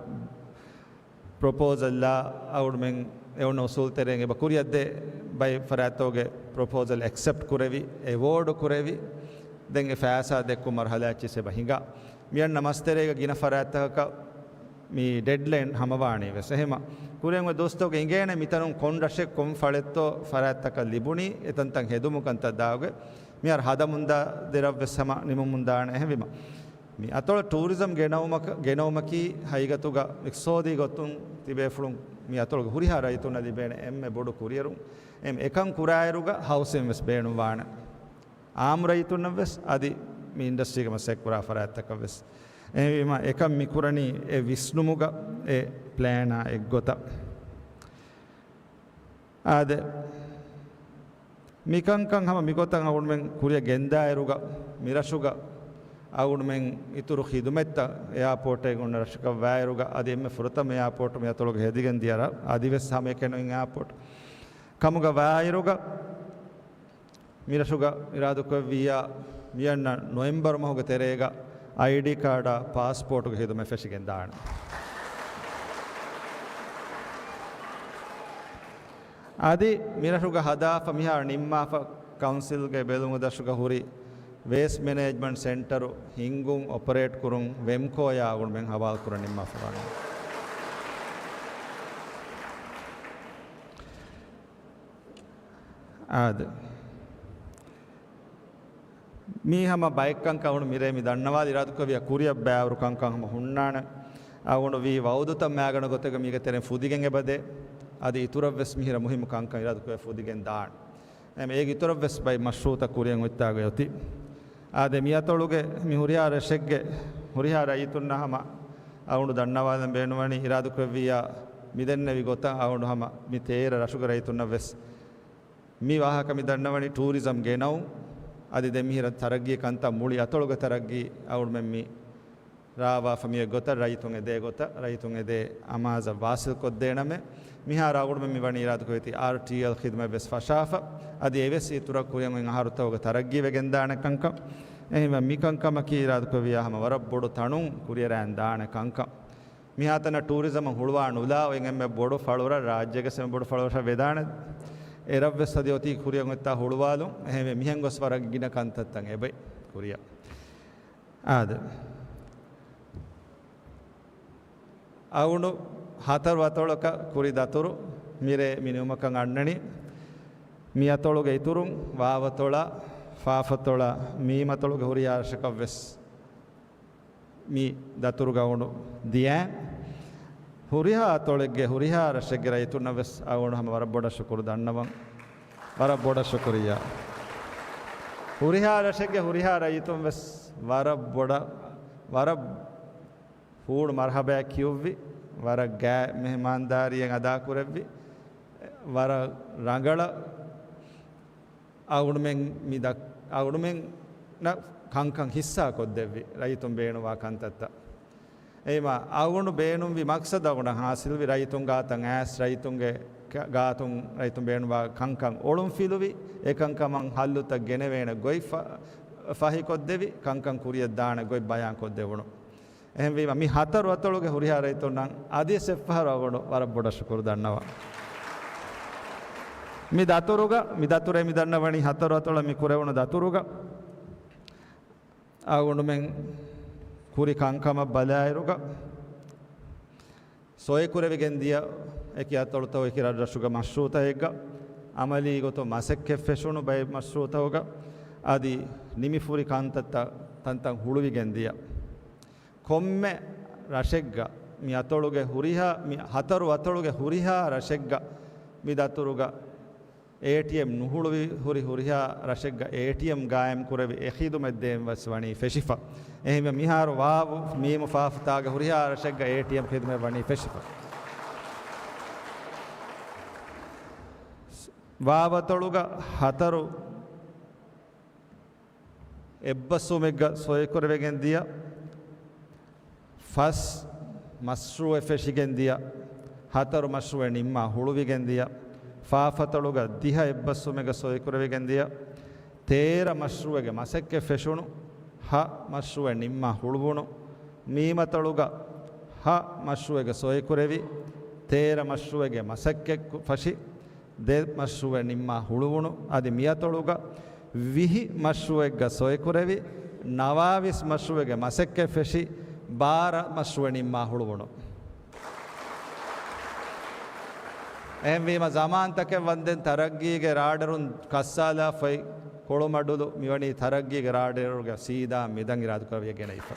ޕްރޮޕޯސަލްއާ އަޅުގަނޑުމެން އެ އޮންނަ އުސޫލު ތެރެއިން އެބަ ކުރިއަށްދޭ، ބައެއް ފަރާތްތަކުގެ ޕްރޮޕޯސަލް އެކްސެޕްޓް ކުރެވި، އެވޯޑް ކުރެވި، ދެން އެ ފައިސާ ދެއްކުން މަރުހަލާއެއްޗިސް އެބަ ހިނގާ. މިއަންނަ މަސްތެރޭގަ ގިނަ ފަރާތްތަކަކަށް މި ޑެޑްލައިން ހަމަވާނީ ވެސް. އެހެމަ ކުރިއަށް އޮތް ދުވަސްތަކުގެ އިނގޭނެ މިތަނުން ކޮން ރަށެއް ކޮން ފަޅެއްތޯ ފަރާތްތަކަށް ލިބުނީ، އެތަންތަން ހެދުމުގެ ކަންތައް ދާގެ މިހާރު ހަދަމުންދާ ދެރަށް ވެސް ހަމަ ނިމުމުން ދާނެ. އެހެންވީމަ، މި އަތޮޅަށް ޓޫރިޒަމް ގެނައުމަކަ-، ގެނައުމަކީ ހަގީގަތުގަ އިޤްތިޞާދީ ގޮތުން ތިބޭފުޅުން މި އަތޮޅުގެ ހުރިހާ ރައްޔިތުންނަށް ލިބޭނެ އެންމެ ބޮޑު ކުރިއެރުން. އެ-، އެކަން ކުރާއިރުގަ ހައުސިން ވެސް ބޭނުންވާނެ. އާއްމު ރައްޔިތުންނަށް ވެސް އަދި މި އިންޑަސްޓްރީގެ މަސައްކަތް ކުރާ ފަރާތްތަކަށް ވެސް. އެހެންވީމަ، އެކަން މި ކުރަނީ އެ ވިސްނުމުގަ އެ ޕްލޭނާ އެއްގޮތަށް. އާދެ، މިކަންކަން ހަމަ މިގޮތަށް އަޅުގަނޑުމެން ކުރިއަށް ގެންދާއިރުގަ، މިރަށުގަ އަޅުގަނޑުމެން އިތުރު ޚިދުމަތްތައް އެއާޕޯޓެއް އޮންނަ ރަށަކަށް ވާއިރުގަ، އަދި އެންމެ ފުރަތަމަ އެއާޕޯޓް މި އަތޮޅުގަ ހެދިގެން ދިޔަ ރަށް، އަދިވެސް ހަމައެކަނި އޮތް އެއާޕޯޓް ކަމުގަ ވާއިރުގަ، މިރަށުގަ އިރާދަކުރެއްވިއްޔާ، މިއަންނަ ނޮވެމްބަރު މަހުގެ ތެރޭގަ އައިޑީ ކާޑާ ޕާސްޕޯޓުގެ ޚިދުމަތް ފެށިގެން ދާނެ. އަދި މިރަށުގަ ހަދާފަ މިހާރު ނިންމާފަ ކައުންސިލްގެ ބެލުމުގެ ދަށުގަ ހުރި ވޭސްޓް މެނޭޖްމަންޓް ސެންޓަރު ހިންގުން އޮޕަރޭޓް ކުރުން ވެމްކޯޔާ އަޅުގަނޑުމެން ހަވާލު ކުރަން ނިންމާފަ ވާނެ. އާދެ. މީ ހަމަ ބައެއްކަން ކަމުނު މިރޭ މި ދަންނަވާލި އިރާދަކުރެއްވިޔާ ކުރިއަށް ބައިވަރު ކަންކަން ހަމަ ހުންނާނެ. އަޅުގަނޑު ވީ ވައުދުތައް މާގަނޑު ގޮތެއްގަ މީގެ ތެރެއިން ފުދިގެން އެބަދޭ. އަދި އިތުރަށް ވެސް މިހިރަ މުހިއްމު ކަންކަން އިރާދަކުރެ ފުދިގެން ދާން. އެމް އޭގެ އިތުރަށް ވެސް ބައި މަޝްރޫއުތައް ކުރިއަށް އޮތްތާގަ އޮތީ. އާދެ، މި އަތޮޅުގެ މި ހުރިހާ ރަށެއްގެ ހުރިހާ ރައްޔިތުންނަށް ހަމަ އަޅުގަނޑު ދަންނަވާލަން ބޭނުންވަނީ އިރާދަކުރެއްވިއްޔާ މިދެންނެވި ގޮތަށް އަޅުގަނޑު ހަމަ މި ތޭރަ ރަށުގެ ރައްޔިތުންނަށް ވެސް މި ވާހަކަ މި ދަންނަވަނީ ޓޫރިޒަމް ގެނައުން. އަދި ދެމިހިރަ ތަރައްގީ ކަންތައް މުޅި އަތޮޅުގެ ތަރައްގީ އަޅުގަނޑުމެން މި ރާވާފަ މި ގޮތަށް ރައްޔިތުން އެދޭ ގޮތަށް ރައްޔިތުން އެދޭ އަމާޒަށް ވާސިލް ކޮށްދޭނަމޭ. މިހާރު އަޅުގަނޑުމެން މި ވަނީ އިރާދަކުރެއްވި އާރްޓީއެލް ޚިދުމަތް ވެސް ފަށާފަ. އަދި އެވެސް އިތުރަށް ކުރިއަށް އޮތް އަހަރުތަކުގެ ތަރައްގީ ވެގެންދާނެ ކަންކަން. އެހެންވެ މި ކަންކަމަކީ އިރާދަކުރެއްވިޔާ ހަމަ ވަރަށް ބޮޑު ތަނުން ކުރިއަރައިދާނެ ކަންކަން. މިހާތަނަށް ޓޫރިޒަމަށް ހުޅުވާ ނުލާ އޮތް އެންމެ ބޮޑު ފަޅުރަށް، ރާއްޖޭގެ އެންމެ ބޮޑު ފަޅުރަށް ވެދާނެ އެރަށް ވެސް އަދި އޮތީ ކުރިއަށް އޮތްތާ ހުޅުވާލުން. އެހެންވެ މިހެން ގޮސް ވަރަށް ގިނަ ކަންތައްތައް އެބައި ކުރިއަށް. އާދެ. އަޅުގަނޑު ހަތަރު އަތޮޅަކަށް ކުރި ދަތުރު މިރޭ މި ނިމުމަކަށް އަންނަނީ. މި އަތޮޅުގެ އިތުރުން ވާވަތޮޅާ، ފާފަތޮޅާ، މީމަތޮޅުގެ ހުރިހާ ރަށަކަށް ވެސް މި ދަތުރުގަ އަޅުގަނޑު ދިޔަ. ހުރިހާ އަތޮޅެއްގެ ހުރިހާ ރަށެއްގެ ރައްޔިތުންނަށް ވެސް އަޅުގަނޑު ހަމަ ވަރަށް ބޮޑަށް ޝުކުރު ދަންނަވަން. ވަރަށް ބޮޑަށް ޝުކުރިއްޔާ. ހުރިހާ ރަށެއްގެ ހުރިހާ ރައްޔިތުން ވެސް ވަރަށް ބޮޑަށް، ވަރަށް ފޫޅު މަރްހަބާ ކިޔުއްވި، ވަރަށް ގާތް މެހެމާންދާރީއެއް އަދާކުރެއްވި، ވަރަށް ރަނގަޅަށް އަޅުގަނޑުމެން މި ދަ-، އަޅުގަނޑުމެންނަށް ކަންކަން ހިއްސާ ކޮށްދެއްވި، ރައްޔިތުން ބޭނުންވާ ކަންތައްތައް. އެހެންވީމާ އަޅުގަނޑު ބޭނުންވި މަޤްޞަދު އަޅުގަނޑަށް ހާސިލްވި، ރައްޔިތުން ގާތަށް އައިސް، ރައްޔިތުންގެ ކަ-، ގާތުން ރައްޔިތުން ބޭނުންވާ ކަންކަން އޮޅުންފިލުވި، އެކަންކަމަށް ހައްލުތައް ގެނެވޭނެ ގޮތް ފަ-، ފަހިކޮށްދެވި، ކަންކަން ކުރިއަށްދާނެ ގޮތް ބަޔާންކޮށްދެވުނު. އެހެންވީމަ، މި ހަތަރު އަތޮޅުގެ ހުރިހާ ރައްޔިތުންނަށް އަދިވެސް އެއްފަހަރު އަޅުގަނޑު ވަރަށް ބޮޑަށް ޝުކުރު ދަންނަވަން. މި ދަތުރުގަ، މި ދަތުރޭ މި ދަންނަވަނީ ހަތަރު އަތޮޅަށް މި ކުރެވުނު ދަތުރުގަ، އަޅުގަނޑުމެން ކުރި ކަންކަމަށް ބަލާއިރުގަ، ސޮއިކުރެވިގެން ދިޔަ އެކި އަތޮޅުތަކު އެކި ރަށްރަށުގެ މަޝްރޫޢުތަކެއްގަ، އަމަލީ ގޮތުން މަސައްކަތް ފެށުނު ބައެއް މަޝްރޫޢުތަކުގަ، އަދި ނިމިފުރި ކަންތައްތައް ތަންތަން ހުޅުވިގެން ދިޔަ. ކޮންމެ ރަށެއްގަ، މި އަތޮޅުގެ ހުރިހާ، މި ހަތަރު އަތޮޅުގެ ހުރިހާ ރަށެއްގަ މި ދަތުރުގަ އޭޓީއެމް ނުހުޅުވި ހުރި ހުރިހާ ރަށެއްގަ އޭޓީއެމް ގާއިމް ކުރެވި އެ ޚިދުމަތް ދޭން ވެސް ވަނީ ފެށިފަ. އެހެންވެ، މިހާރު ވާވު، މީމު، ފާފަ ތާގެ ހުރިހާ ރަށެއްގަ އޭޓީއެމް ޚިދުމަތް ވަނީ ފެށިފަ. ވާވަތޮޅުގަ ހަތަރު އެއްބަސްވުމެއްގަ ސޮއިކުރެވިގެން ދިޔަ، ފަސް މަޝްރޫޢެއް ފެށިގެން ދިޔަ، ހަތަރު މަޝްރޫޢެއް ނިންމާ ހުޅުވިގެން ދިޔަ، ފާފަތޮޅުގަ ދިހަ އެއްބަސްވުމެއްގަ ސޮއިކުރެވިގެން ދިޔަ، ތޭރަ މަޝްރޫޢެއްގެ މަސައްކަތް ފެށުނު، ހަ މަޝްރޫޢެއް ނިންމާ ހުޅުވުނު، މީމަތޮޅުގަ ހަ މަޝްރޫޢެއްގެ ސޮއިކުރެވި، ތޭރަ މަޝްރޫޢެއްގެ މަސައްކަތް ފަށި، ދެ މަޝްރޫޢެއް ނިންމާ ހުޅުވުނު، އަދި މިއަތޮޅުގަ ވިހި މަޝްރޫޢެއްގަ ސޮއިކުރެވި، ނަވާވީސް މަޝްރޫޢެއްގެ މަސައްކަތް ފެށި، ބާރަ މަޝްރޫޢެއް ނިންމާ ހުޅުވުނު. އެހެންވީމަ، ޒަމާންތަކެއް ވަންދެން ތަރައްގީގެ ރާޑަރުން ކައްސާލާފައި، ކޮޅުމަޑުލު މިވަނީ ތަރައްގީގެ ރާޑަރުގެ ސީދާ މިދަން އިރާދަކުރެވި ގެނައިފަ.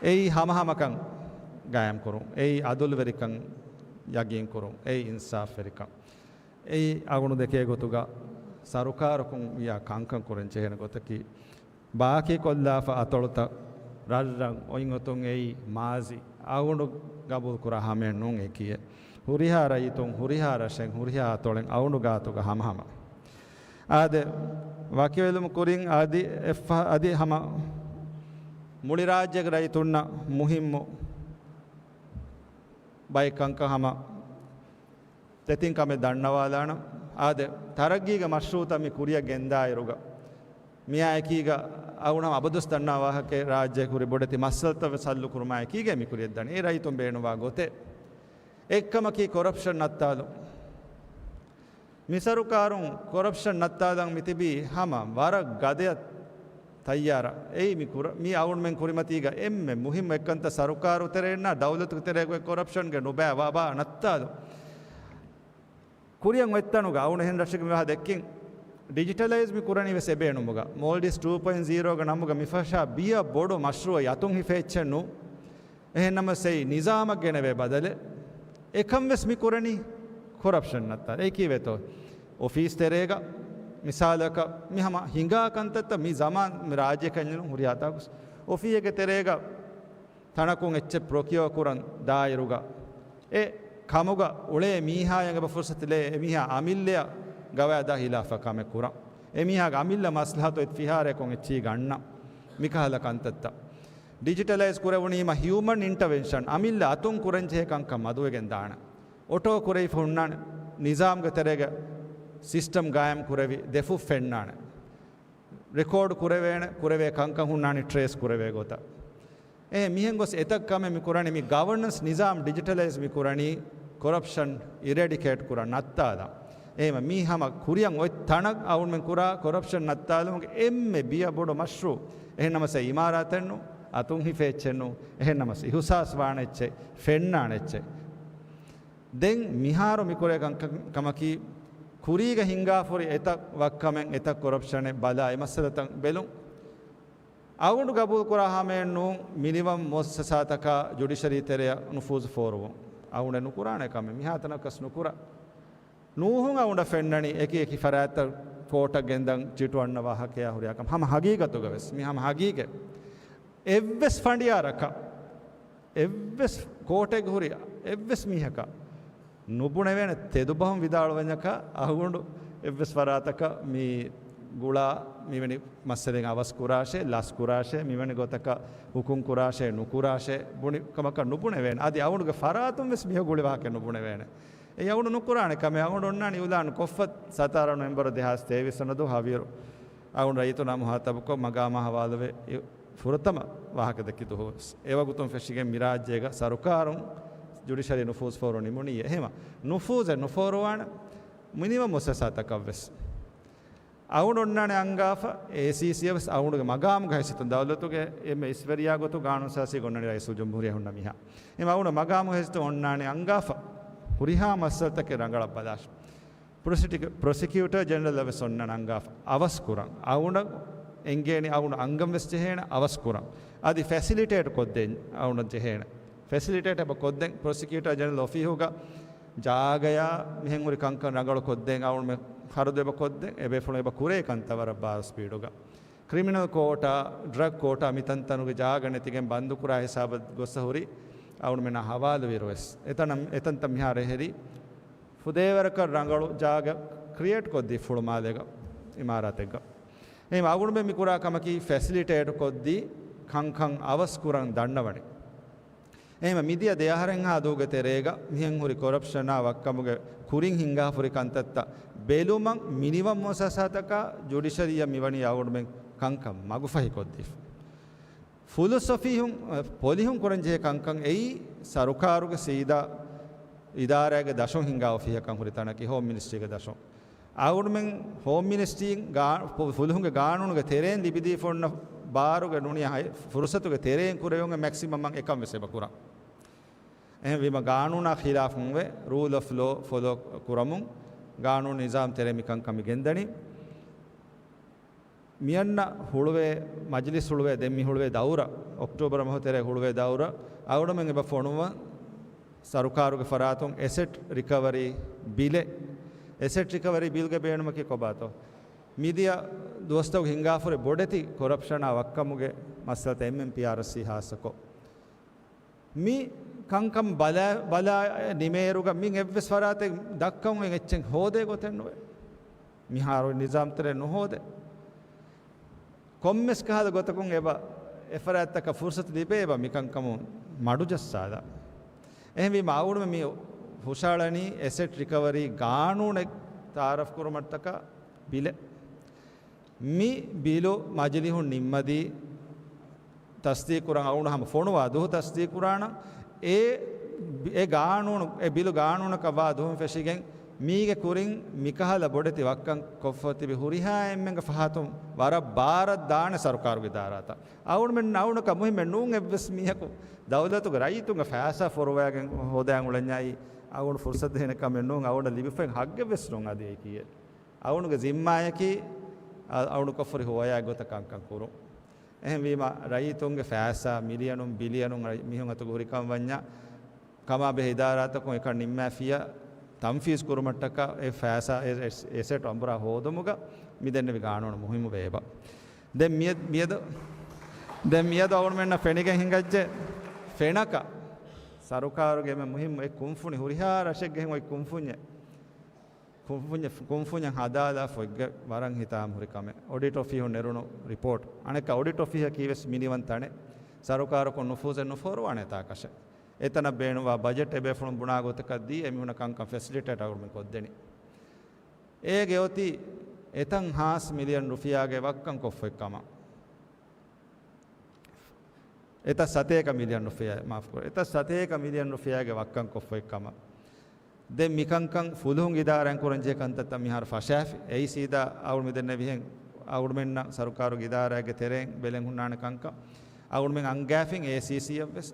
އެއީ ހަމަހަމަކަން ގާއިމްކުރުން، އެއީ އަދުލުވެރިކަން ޔަގީންކުރުން، އެއީ އިންސާފްވެރިކަން. އެއީ އަޅުގަނޑު ދެކޭ ގޮތުގަ ސަރުކާރަކުން ވިޔާ ކަންކަން ކުރަން ޖެހޭނެ ގޮތަކީ، ބާކީ ކޮށްލާފަ އަތޮޅުތައް ރަށްރަށް އޮތް ގޮތުން އެއީ މާޒީ. އަޅުގަނޑު ގަބޫލު ކުރާ ހަމައެއް ނޫން އެކީއެއް. ހުރިހާ ރައްޔިތުން، ހުރިހާ ރަށެއް، ހުރިހާ އަތޮޅެއް އަޅުގަނޑު ގާތުގަ ހަމަހަމަ. އާދެ، ވަކިވެލުމު ކުރިން އަދި އެއްފަ-، އަދި ހަމަ މުޅި ރާއްޖޭގެ ރައްޔިތުންނަށް މުހިއްމު ބައެއް ކަންކަން ހަމަ ދެތިން ކަމެއް ދަންނަވާލާނަން. އާދެ، ތަރައްގީގެ މަޝްރޫޢުތައް މި ކުރިއަށް ގެންދާއިރުގަ، މިއާއެކީގަ އަޅުގަނޑު އަބަދުވެސް ދަންނަވާ ވާހަކައެއް، ރާއްޖެ ކުރި ބޮޑެތި މައްސަލަތައް ވެސް ހައްލު ކުރުމާއެކީގަ މި ކުރިއަށް ދަނީ. އެ ރައްޔިތުން ބޭނުންވާ ގޮތެއް. އެއްކަމަކީ ކޮރަޕްޝަން ނައްތާލުން. މި ސަރުކާރުން ކޮރަޕްޝަން ނައްތާލަން މިތިބީ ހަމަ ވަރަށް ގަދަޔަށް ތައްޔާރަށް. އެއީ މި ކުރ-، މި އަޅުގަނޑުމެން ކުރިމަތީގަ އެންމެ މުހިއްމު އެއްކަންތައް. ސަރުކާރު ތެރެއިންނާ ދައުލަތުގެ ތެރޭގައި ކޮރަޕްޝަންގެ ނުބައި ވަބާ ނައްތާލުން. ކުރިއަށް އޮތްތަނުގަ އަޅުގަނޑު އެހެން ރަށެއްގެ މިވާހަކަ ދެއްކިން، ޑިޖިޓަލައިޒް މި ކުރަނީ ވެސް އެބޭނުމުގަ. މޯލްޑިވްސް ޓޫ ޕޮއިންޓް ޒީރޯގެ ނަމުގަ މި ފަށާ ބިޔަ ބޮޑު މަޝްރޫޢެއް އަތުން ހިފޭ އެއްޗެއް ނޫން. އެހެންނަމަވެސް އެއީ ނިޒާމަށް ގެނެވޭ ބަދަލެއް. އެކަން ވެސް މި ކުރަނީ ކޮރަޕްޝަން ނައްތާލަން. އެއީ ކީއްވެތޯ؟ އޮފީސް ތެރޭގަ މިސާލަކަށް މި ހަމަ ހިނގާ ކަންތައްތައް މި ޒަމާން މި ރާއްޖެ ކަންޏެއް ނޫން ހުރިހާ ތާކުސް. އޮފީހެއްގެ ތެރޭގަ ތަނަކުން އެއްޗެއް ޕްރޮކިއޯ ކުރަން ދާއިރުގަ، އެ ކަމުގަ އުޅޭ މީހާއަށް އެބަ ފުރުސަތުލޭ، އެމީހާ އަމިއްލަޔަށް ގަވާއިދާ ހިލާފަށް ކަމެއް ކުރަން. އެމީހާގެ އަމިއްލަ މަސްލަހަތު އެއް ފިހާރަޔަކުން އެއްޗިހި ގަންނަން. މިކަހަލަ ކަންތައްތައް. ޑިޖިޓަލައިޒް ކުރެވުނީމަ ހިއުމަން އިންޓަވެންޝަން، އަމިއްލަ އަތުން ކުރަންޖެހޭ ކަންކަން މަދުވެގެން ދާނެ. އޮޓޯ ކުރެވިފަ ހުންނާނެ. ނިޒާމްގެ ތެރޭގަ ސިސްޓަމް ގާއިމް ކުރެވި ދެފުށް ފެންނާނެ. ރެކޯޑް ކުރެވޭނެ، ކުރެވޭ ކަންކަން ހުންނާނީ ޓްރޭސް ކުރެވޭ ގޮތަށް. އެހެން މިހެން ގޮސް އެތައް ކަމެއް މި ކުރަނީ، މި ގަވަރނަންސް ނިޒާމް ޑިޖިޓަލައިޒް މި ކުރަނީ ކޮރަޕްޝަން އިރެޑިކޭޓް ކުރަން، ނައްތާލަން. އެހެން މީ ހަމަ ކުރިއަށް އޮތް ތަނަށް އަޅުމެން ކުރާ ކޮރަޕްޝަން ނައްތާލުމުގެ އެންމެ ބިޔަ ބޮޑު މަޝްރޫއު. އެހެން ނަމަސް އެ އިމާރާތެއް ނޫން، އަތުން ހިފޭ އެއްޗެއް ނޫން، އެހެން ނަމަސް އިހުސާސް ވާނެ އެއްޗެއް، ފެންނާނެ އެއްޗެއް. ދެން މިހާރު މިކުރޭ ކަން-، ކަމަކީ، ކުރީގަ ހިނގާފުރި އެތައް ވައްކަމެއް، އެތައް ކޮރަޕްޝަނެއް ބަލާ، އެ މައްސަލަތައް ބެލުން. އަޅުގަނޑު ގަބޫލު ކުރާ ހަމައެއް ނޫން، މިނިވަން މުއައްސަސާތަކާ ޖުޑިޝަރީ ތެރެއަށް ނުފޫޒު ފޯރުވުން. އަޅުގަނޑު ނުކުރާނެ ކަމެއް، މިހާތަނަކަސް ނުކުރާ. ނޫހުން އަޅުގަނޑަށް ފެންނަނީ އެކި އެކި ފަރާތްތައް ކޯޓަށް ގެންދަން ޗިޓު އަންނަ ވާހަކަޔާ ހުރިހާ ކަމެއް. ހަމަ ހަގީގަތުގަ ވެސް، މި ހަމަ ހަގީގަތް. އެއްވެސް ފަނޑިޔާރަކަށް، އެއްވެސް ކޯޓެއްގަ ހުރި އެއްވެސް މީހަކަށް ނުބުނެވޭނެ ތެދުބަހުން ވިދާޅުވަންޏަކާ، އަޅުގަނޑު އެއްވެސް ފަރާތަކަށް މި ގުޅާ މިވެނި މައްސަލައިން އަވަސް ކުރާށޭ، ލަސް ކުރާށޭ، މިވެނި ގޮތަކަށް ހުކުމް ކުރާށޭ، ނުކުރާށޭ ބުނި ކަމަކަށް ނުބުނެވޭނެ. އަދި އަޅުގަނޑުގެ ފަރާތުން ވެސް މިހެން ގުޅި ވާހަކައެއް ނުބުނެވޭނެ. އެއީ އަޅުގަނޑު ނުކުރާނެ ކަމެއް. އަޅުގަނޑު އޮންނާނީ އިއުލާން ކޮށްފަ ސަތާރަ ނޮވެމްބަރު ދެހާސް ތޭވީސް ވަނަ ދުވަހު ހަވީރު އަޅުގަނޑު ރައްޔިތުންނާ މުހާތަބުކޮށް މަގާމާ ހަވާލުވެ ފުރަތަމަ ވާހަކަ ދެއްކި ދުވަހު ވެސް. އެވަގުތުން ފެށިގެން މި ރާއްޖޭގަ ސަރުކާރުން ޖުޑިޝަރީ ނުފޫޒު ފޯރު ނިމުނީ. އެހެމަ ނުފޫޒެއް ނުފޯރުވާނެ މިނިވަން މުއައްސަސާތަކަށް ވެސް. އަޅުގަނޑު އޮންނާނެ އަންގާފަ، އޭސީސީއަށް ވެސް އަޅުގަނޑުގެ މަގާމުގެ ހައިސިއްޔަތުން ދައުލަތުގެ އެންމެ އިސްވެރިޔާ ގޮތު ގާނޫނު ސާޒީ އޮންނަނީ ރައީސުލް ޖުމްހޫރިއްޔާ ހުންނަ މީހާ. އެހެމަ އަޅުގަނޑު މަގާމުގެ ހައިސިއްޔަތުން އޮންނާނެ އަންގާފަ، ހުރިހާ މައްސަލަތަކެއް ރަނގަޅަށް ބަލާށޭ. ޕްރޮސިޓިކ-، ޕްރޮސިކިއުޓަރ ޖެނެރަލް ވެސް އޮންނަން އަންގާފަ، އަވަސް ކުރަން. އަޅުގަނޑަށް އެނގޭނީ އަޅުގަނޑު އަންގަން ވެސް ޖެހޭނެ، އަވަސް ކުރަން. އަދި ފެސިލިޓޭޓް ކޮށްދޭން އަޅުގަނޑަށް ޖެހޭނެ. ފެސިލިޓޭޓް އެބަ ކޮށްދޭން ޕްރޮސިކިއުޓަރ ޖެނެރަލް އޮފީހުގަ ޖާގަޔާ މިހެން ހުރި ކަންކަން ރަނގަޅު ކޮށްދޭން އަޅުގަނޑުމެން ޚަރަދު އެބަ ކޮށްދޭން. އެބޭފުޅުން އެބަ ކުރޭ ކަންތައް ވަރަށް ބާރު ސްޕީޑުގަ. ކްރިމިނަލް ކޯޓާ، ޑްރަގް ކޯޓާ މި ތަންތަނުގެ ޖާގަ ނެތިގެން ބަންދުކުރާ ހިސާބަށް ގޮއްސަ ހުރި އަޅުގަނޑުމެންނާ ހަވާލުވިއިރު ވެސް. އެތަނަށް، އެތަންތަން މިހާރު އެހެރީ ފުދޭވަރަކަށް ރަނގަޅު ޖާގަ ކްރިއޭޓް ކޮށްދީ ފުޅުމާލޭގަ އިމާރާތެއްގަ. އެހެން އަޅުގަނޑުމެން މި ކުރާ ކަމަކީ ފެސިލިޓޭޓް ކޮށްދީ ކަންކަން އަވަސް ކުރަން ދަންނަވަނީ. އެހެން މިދިޔަ ދެއަހަރެއްހާ ދުވަހުގެ ތެރޭގަ މިހެން ހުރި ކޮރަޕްޝަނާ ވައްކަމުގެ ކުރިން ހިނގާފުރި ކަންތައްތައް ބެލުމަށް މިނިވަން މުއައްސަސާތަކާ ޖުޑިޝަރީއަށް މިވަނީ އަޅުގަނޑުމެން ކަންކަން މަގުފަހިކޮށްދީފަ. ފުލުސޮފީހުން، އަ، ޕޮލިހުން ކުރަންޖެހޭ ކަންކަން އެއީ ސަރުކާރުގެ ސީދާ އިދާރާގެ ދަށުން ހިނގާ އޮފީހަކަށް ހުރި ތަނަކީ ހޯމް މިނިސްޓްރީގެ ދަށުން. އަޅުގަނޑުމެން ހޯމް މިނިސްޓްރީން ގާ-، ފު-، ފުލުހުންގެ ގާނޫނުގެ ތެރެއިން ލިބިދީފަ އޮންނަ ބާރުގެ ނޫނީ ހައި-، ފުރުސަތުގެ ތެރެއިން ކުރެވެމުން މެކްސިމަމް އެކަން ވެސް އެބަ ކުރަން. އެހެންވީމަ ގާނޫނާ ޚިލާފުންވެ ރޫލް އޮފް ލޯ ފޮލޯ ކުރަމުން ގާނޫނު ނިޒާމް ތެރޭ މިކަންކަން މި ގެންދަނީ. މިއަންނަ ހުޅުވޭ މަޖިލިސް ހުޅުވޭ، ދެން މި ހުޅުވޭ ދައުރަ، އޮކްޓޯބަރ މަހު ތެރޭ ހުޅުވޭ ދައުރަ، އަޅުގަނޑުމެން އެބަ ފޮނުވަން ސަރުކާރުގެ ފަރާތުން އެސެޓް ރިކަވަރީ ބިލެއް. އެސެޓް ރިކަވަރީ ބިލްގެ ބޭނުމަކީ ކޮބާތޯ؟ މިދިޔަ ދުވަސްތަކު ހިނގާފުރި ބޮޑެތި ކޮރަޕްޝަނާ ވައްކަމުގެ މައްސަލަތައް އެމްއެމްޕީއާރްސީ ހާއްސަކޮށް. މި ކަންކަން ބަލާ، ބަލާ ނިމޭއިރުގަ މި އެއްވެސް ފަރާތެއް ދައްކަމުން އެއްޗެއް ހޯދޭ ގޮތެއް ނުވޭ. މިހާރު ނިޒާމްތެރޭ ނުހޯދޭ. ކޮންމެސް ކަހަލަ ގޮތަކުން އެބަ އެފަރާތްތަކަށް ފުރުސަތު ލިބޭ އެބަ މިކަންކަމުން މަޑުޖައްސާލާ. އެހެންވީމަ އަޅުގަނޑުމެން މި ހުށަހަޅަނީ އެސެޓް ރިކަވަރީ ގާނޫނެއް ތައާރަފް ކުރުމަށްޓަކާ ބިލެއް. މި ބިލު މަޖިލިހުން ނިންމަދީ ތަސްދީޤުކުރަން އަޅުގަނޑު ހަމަ ފޮނުވާ ދުވަހު ތަސްދީޤުކުރާނަން. އެ، އެ ގާނޫނު، އެ ބިލު ގާނޫނަކަށް ވާ ދުވަހުން ފެށިގެން މީގެ ކުރިން މިކަހަލަ ބޮޑެތި ވައްކަން ކޮށްފަ ތިބި ހުރިހާ އެންމެންގެ ފަހަތުން ވަރަށް ބާރަށް ދާނެ ސަރުކާރުގެ އިދާރާތައް. އަޅުގަނޑުމެން އަޅުގަނޑަކަށް މުހިއްމެއް ނޫން އެއްވެސް މީހަކު ދައުލަތުގެ ރައްޔިތުންގެ ފައިސާ ފޮރުވައިގެން ހޯދައިގެން އުޅެންޏާއި އަޅުގަނޑު ފުރުސަތު ދޭނެ ކަމެއް ނޫން. އަޅުގަނޑަށް ލިބިފައި ހައްގެއް ވެސް ނޫން އަދި އެކީ. އަޅުގަނޑުގެ ޒިންމާއަކީ އަ-، އަޅުގަނޑު ކޮށްފަ ހުރި ހޮވަޔާ ގޮތަށް ކަންކަން ކުރުން. އެހެންވީމަ ރައްޔިތުންގެ ފައިސާ މިލިއަނުން ބިލިއަނުން ރައްޔި-، މީހުން އަތުގަ ހުރިކަން ވަންޏާ ކަމާބެހޭ އިދާރާތަކުން އެކަން ނިންމާފިއްޔާ ތަންފީޒް ކުރުމަށްޓަކާ އެ ފައިސާ އެ-، އެ-، އެސެޓް އަނބުރާ ހޯދުމުގަ މި ދެންނެވި ގާނޫނު މުހިއްމު ވޭބަ. ދެން މިއަ-، މިއަދު، ދެން މިއަދު އަޅުގަނޑުމެންނަށް ފެނިގެން ހިނގައްޖެ. ފެނަކަ ސަރުކާރުގެ އެންމެ މުހިއްމު އެއް ކުންފުނި، ހުރިހާ ރަށެއްގެ ހެން އޮތް ކުންފުންޏެއް، ކުންފުންޏެއް، ކުންފުންޏަށް ހަދާލާފަ އޮތްގޮތް ވަރަށް ހިތާމަހުރި ކަމެއް. އޮޑިޓް އޮފީހުން ނެރުނު ރިޕޯޓް. އަނެއްކާ އޮޑިޓް އޮފީހަކީ ވެސް މިނިވަން ތަނެއް. ސަރުކާރަކުން ނުފޫޒެއް ނުފޯރުވާނެ ތާކަށެއް. އެތަނަށް ބޭނުންވާ ބަޖެޓް އެބޭފުޅުން ބުނާ ގޮތަކަށް ދީ، އެމީހުނަށް ކަންކަން ފެސިލިޓޭޓް އަޅުގަނޑުމެން ކޮށްދެނީ. އޭގެ އޮތީ އެތަން ހާސް މިލިއަން ރުފިޔާގެ ވައްކަން ކޮށްފައި ކަމަށް. އެތައް ސަތޭކަ މިލިއަން ރުފިޔާ، މާފުކުރޭ، އެތައް ސަތޭކަ މިލިއަން ރުފިޔާގެ ވައްކަން ކޮށްފައި ކަމަށް. ދެން މިކަންކަން ފުލުހުން އިދާރާއިން ކުރަންޖެހޭ ކަންތައްތައް މިހާރު ފަށާފި. އެއީ ސީދާ އަޅުގަނޑު މިދެންނެވިހެން އަޅުގަނޑުމެންނަށް ސަރުކާރުގެ އިދާރާގެ ތެރެއިން ބެލެން ހުންނާނެ ކަންކަން. އަޅުގަނޑުމެން އަންގާފިން އޭސީސީއަށްވެސް،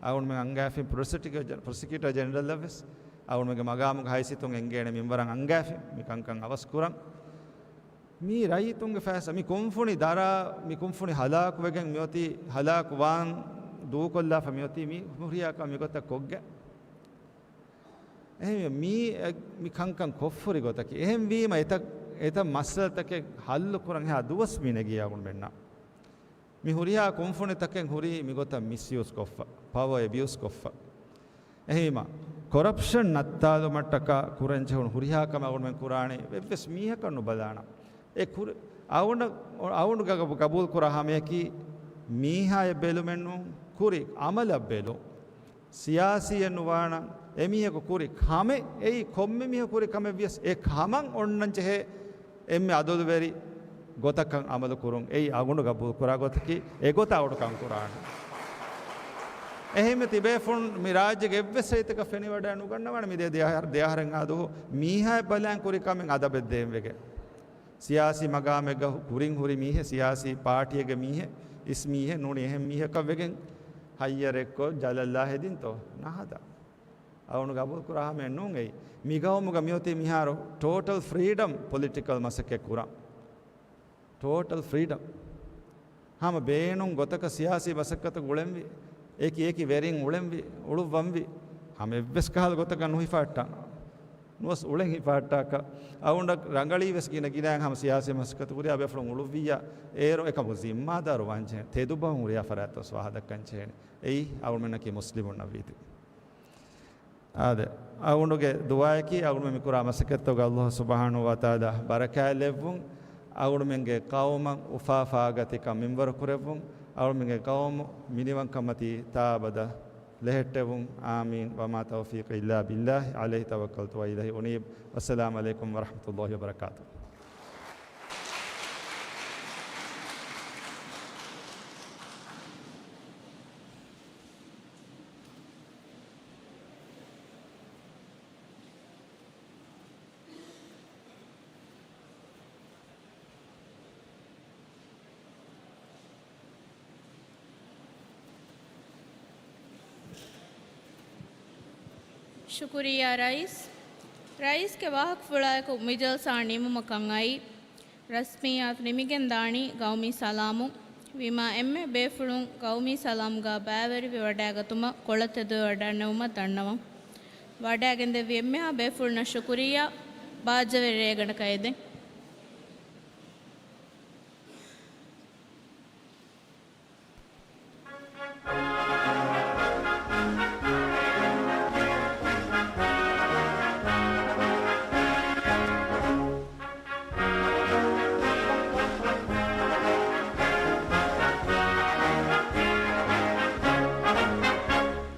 އަޅުގަނޑުމެން އަންގާފިން ޕްރޮސިކިއުޓަ-، ޕްރޮސިކިއުޓަ ޖެނެރަލަށްވެސް، އަޅުގަނޑުމެންގެ މަގާމުގެ ހައިސިއްޔަތުން އެނގޭނެ މިންވަރަށް އަންގާފިން މިކަންކަން އަވަސްކުރަން. މީ ރައްޔިތުންގެ ފައިސާ، މި ކުންފުނި ދަރާ، މި ކުންފުނި ހަލާކުވެގެން މިއޮތީ، ހަލާކުވާން ދޫކޮށްލާފަ މިއޮތީ މި ހުރިހާ ކަމެއް މިގޮތަށް ކޮށްގެން. އެހެންވީމަ މީ، މި ކަންކަން ކޮށްފުރި ގޮތަކީ. އެހެންވީމަ އެތައް، އެތައް މައްސަލަތަކެއް ހައްލު ކުރަން އެހާ ދުވަސް މި ނެގީ އަޅުގަނޑުމެންނަށް. މި ހުރިހާ ކުންފުނިތަކެއް ހުރީ މިގޮތަށް މިސްޔޫސް ކޮށްފަ، ޕަވަ އެބިޔޫސް ކޮށްފަ. އެހެންވީމަ، ކޮރަޕްޝަން ނައްތާލުމަށްޓަކާ ކުރަންޖެހުނު ހުރިހާ ކަމެއް އަޅުގަނޑުމެން ކުރާނީ އެއްވެސް މީހަކަށް ނުބަލާނަން. އެ ކުރި-، އަޅުގަނޑަށް، އަޅުގަނޑު ގަ-، ގަބޫލު ކުރާ ހަމަޔަކީ މީހާއަށް ބެލުމެއްނޫން، ކުރި އަމަލަށް ބެލުން. ސިޔާސީއެއް ނުވާނަން، އެމީހަކު ކުރި ކަމެއް، އެއީ ކޮންމެ މީހަކު ކުރި ކަމެއް ވިޔަސް، އެ ކަމަށް އޮންނަން ޖެހޭ އެންމެ އަދުލުވެރި ގޮތަކަށް އަމަލު ކުރުން. އެއީ އަޅުގަނޑު ގަބޫލު ކުރާ ގޮތަކީ، އެ ގޮތަށް އަޅުގަނޑު ކަން ކުރާނެ. އެހެންވެ ތިބޭފުޅުން މި ރާއްޖޭގެ އެއްވެސް ރައްޔިތަކަށް ފެނިވަޑައެއް ނުގަންނަވާނެ މިދިޔަ ދެ އަހަރު، ދެ އަހަރެއް އާ ދުވަހު މީހާއަށް ބަލާން ކުރި ކަމެއް އަދަބެއް ދޭން ވެގެން. ސިޔާސީ މަގާމެއްގަ ކުރިން ހުރި މީހެއް، ސިޔާސީ ޕާޓީއެއްގެ މީހެއް، އިސް މީހެއް ނޫނީ އެހެން މީހަކަށް ވެގެން ހައްޔަރެއްކޮށް ޖަލަށްލާ ހެދިންތޯ؟ ނަހަދާ. އަޅުގަނޑު ގަބޫލު ކުރާ ހަމައެއް ނޫން އެއީ. މިގައުމުގަ މިއޮތީ މިހާރު ޓޯޓަލް ފްރީޑަމް ޕޮލިޓިކަލް މަސައްކަތް ކުރަން. ޓޯޓަލް ފްރީޑަމް. ހަމަ ބޭނުން ގޮތަކަށް ސިޔާސީ މަސައްކަތަށް އުޅެންވި، އެކި އެކި ވެރިން އުޅެންވި، އުޅުއްވަންވި، ހަމަ އެއްވެސް ކަހަލަ ގޮތަކަށް ނުހިފާއްޓާނަން. ނުވަސް އުޅެން ހިފާއްޓާކަށް އަޅުގަނޑަށް ރަނގަޅީ ވެސް ގިނަ ގިނައިން ހަމަ ސިޔާސީ މަސައްކަތު ކުރިޔާ ބޭފުޅުން އުޅުއްވިއްޔާ އޭރު އެކަމު ޒިންމާދާރު ވާންޖެހޭ، ތެދުބަހުން ހުރިހާ ފަރާތްތައް ވެސް ފާހަގަކަން ޖެހޭނެ. އެއީ އަޅުގަނޑުމެންނަކީ މުސްލިމުންނަށް ވީތީ. އާދެ، އަޅުގަނޑުގެ ދުޢާއަކީ އަޅުގަނޑުމެން މިކުރާ މަސައްކަތްތަކުގަ ﷲ ސުބްޙާނަހޫ ވަތަޢާލާ ބަރަކާތް ލެއްވުން، އަޅުގަނޑުމެންގެ ޤައުމަށް އުފާ ފާގަތިކަން މިންވަރު ކުރެއްވުން، އަޅުގަނޑުމެންގެ ޤައުމު މިނިވަންކަންމަތީ ތާއަބަދަށް ލެހެއްޓެވުން. އާމީން. وما توفيقي إلا بالله، عليه توكلت وإليه أنيب. والسلام عليكم ورحمة الله وبركاته. ޝުކުރިއްޔާ ރައީސް. ރައީސްގެ ވާހަކަފުޅާއެކު މި ޖަލްސާ ނިމުމަކަށް އައީ. ރަސްމިއްޔާތު ނިމިގެން ދާނީ ގައުމީ ސަލާމުން. ވީމާ އެންމެ ބޭފުޅުން ގައުމީ ސަލާމްގާ ބައިވެރިވެ ވަޑައިގަތުމަށް ކޮޅަށް ތެދުވެ ވަޑައިނެވުމަށް ދަންނަވަން. ވަޑައިގެންދެއްވި އެންމެހާ ބޭފުޅުންނަށް ޝުކުރިއްޔާ. ބާއްޖަވެރި ރޭގަނޑަކަށް އެދެން.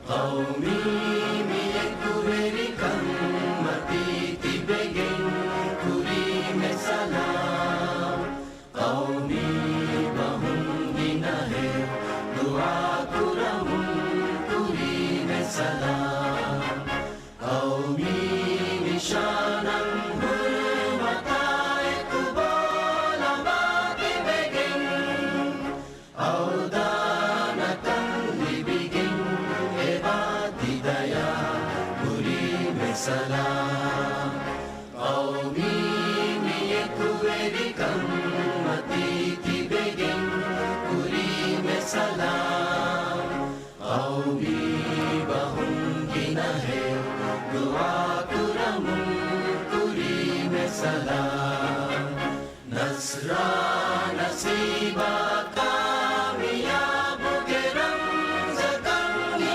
ޤައުމީ މިއެކުވެރިކަންމަތީ ތިބެގެން ކުރީމެ ސަލާމް. ޤައުމީ ބަހުން ގިނަހެއް ދުޢާކުރަމުން ކުރީމެ ސަލާމް. ޤައުމީ ނިޝާނަށް ހުރުމަތާއެކު ބޯލަމާ ތިބެގެން އަވަދާންކަން ލިބިގެން އެބާ ތިދަޔާ ކުރީމެ ސަލާމް. ޤައުމީ މިއެކުވެރިކަންމަތީ ތިބެގެން ކުރީމެ ސަލާމް. ޤައުމީ ބަހުން ގިނަހެއް ދުޢާކުރަމުން ކުރީމެ ސަލާމް. ނަޞްރާ ނަސީބާ ކާމިޔާބުގެ ރަމްޒަކަށް މި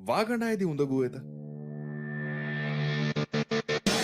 ވާގަނޑާއެދި އުނދަގޫވޭތަ؟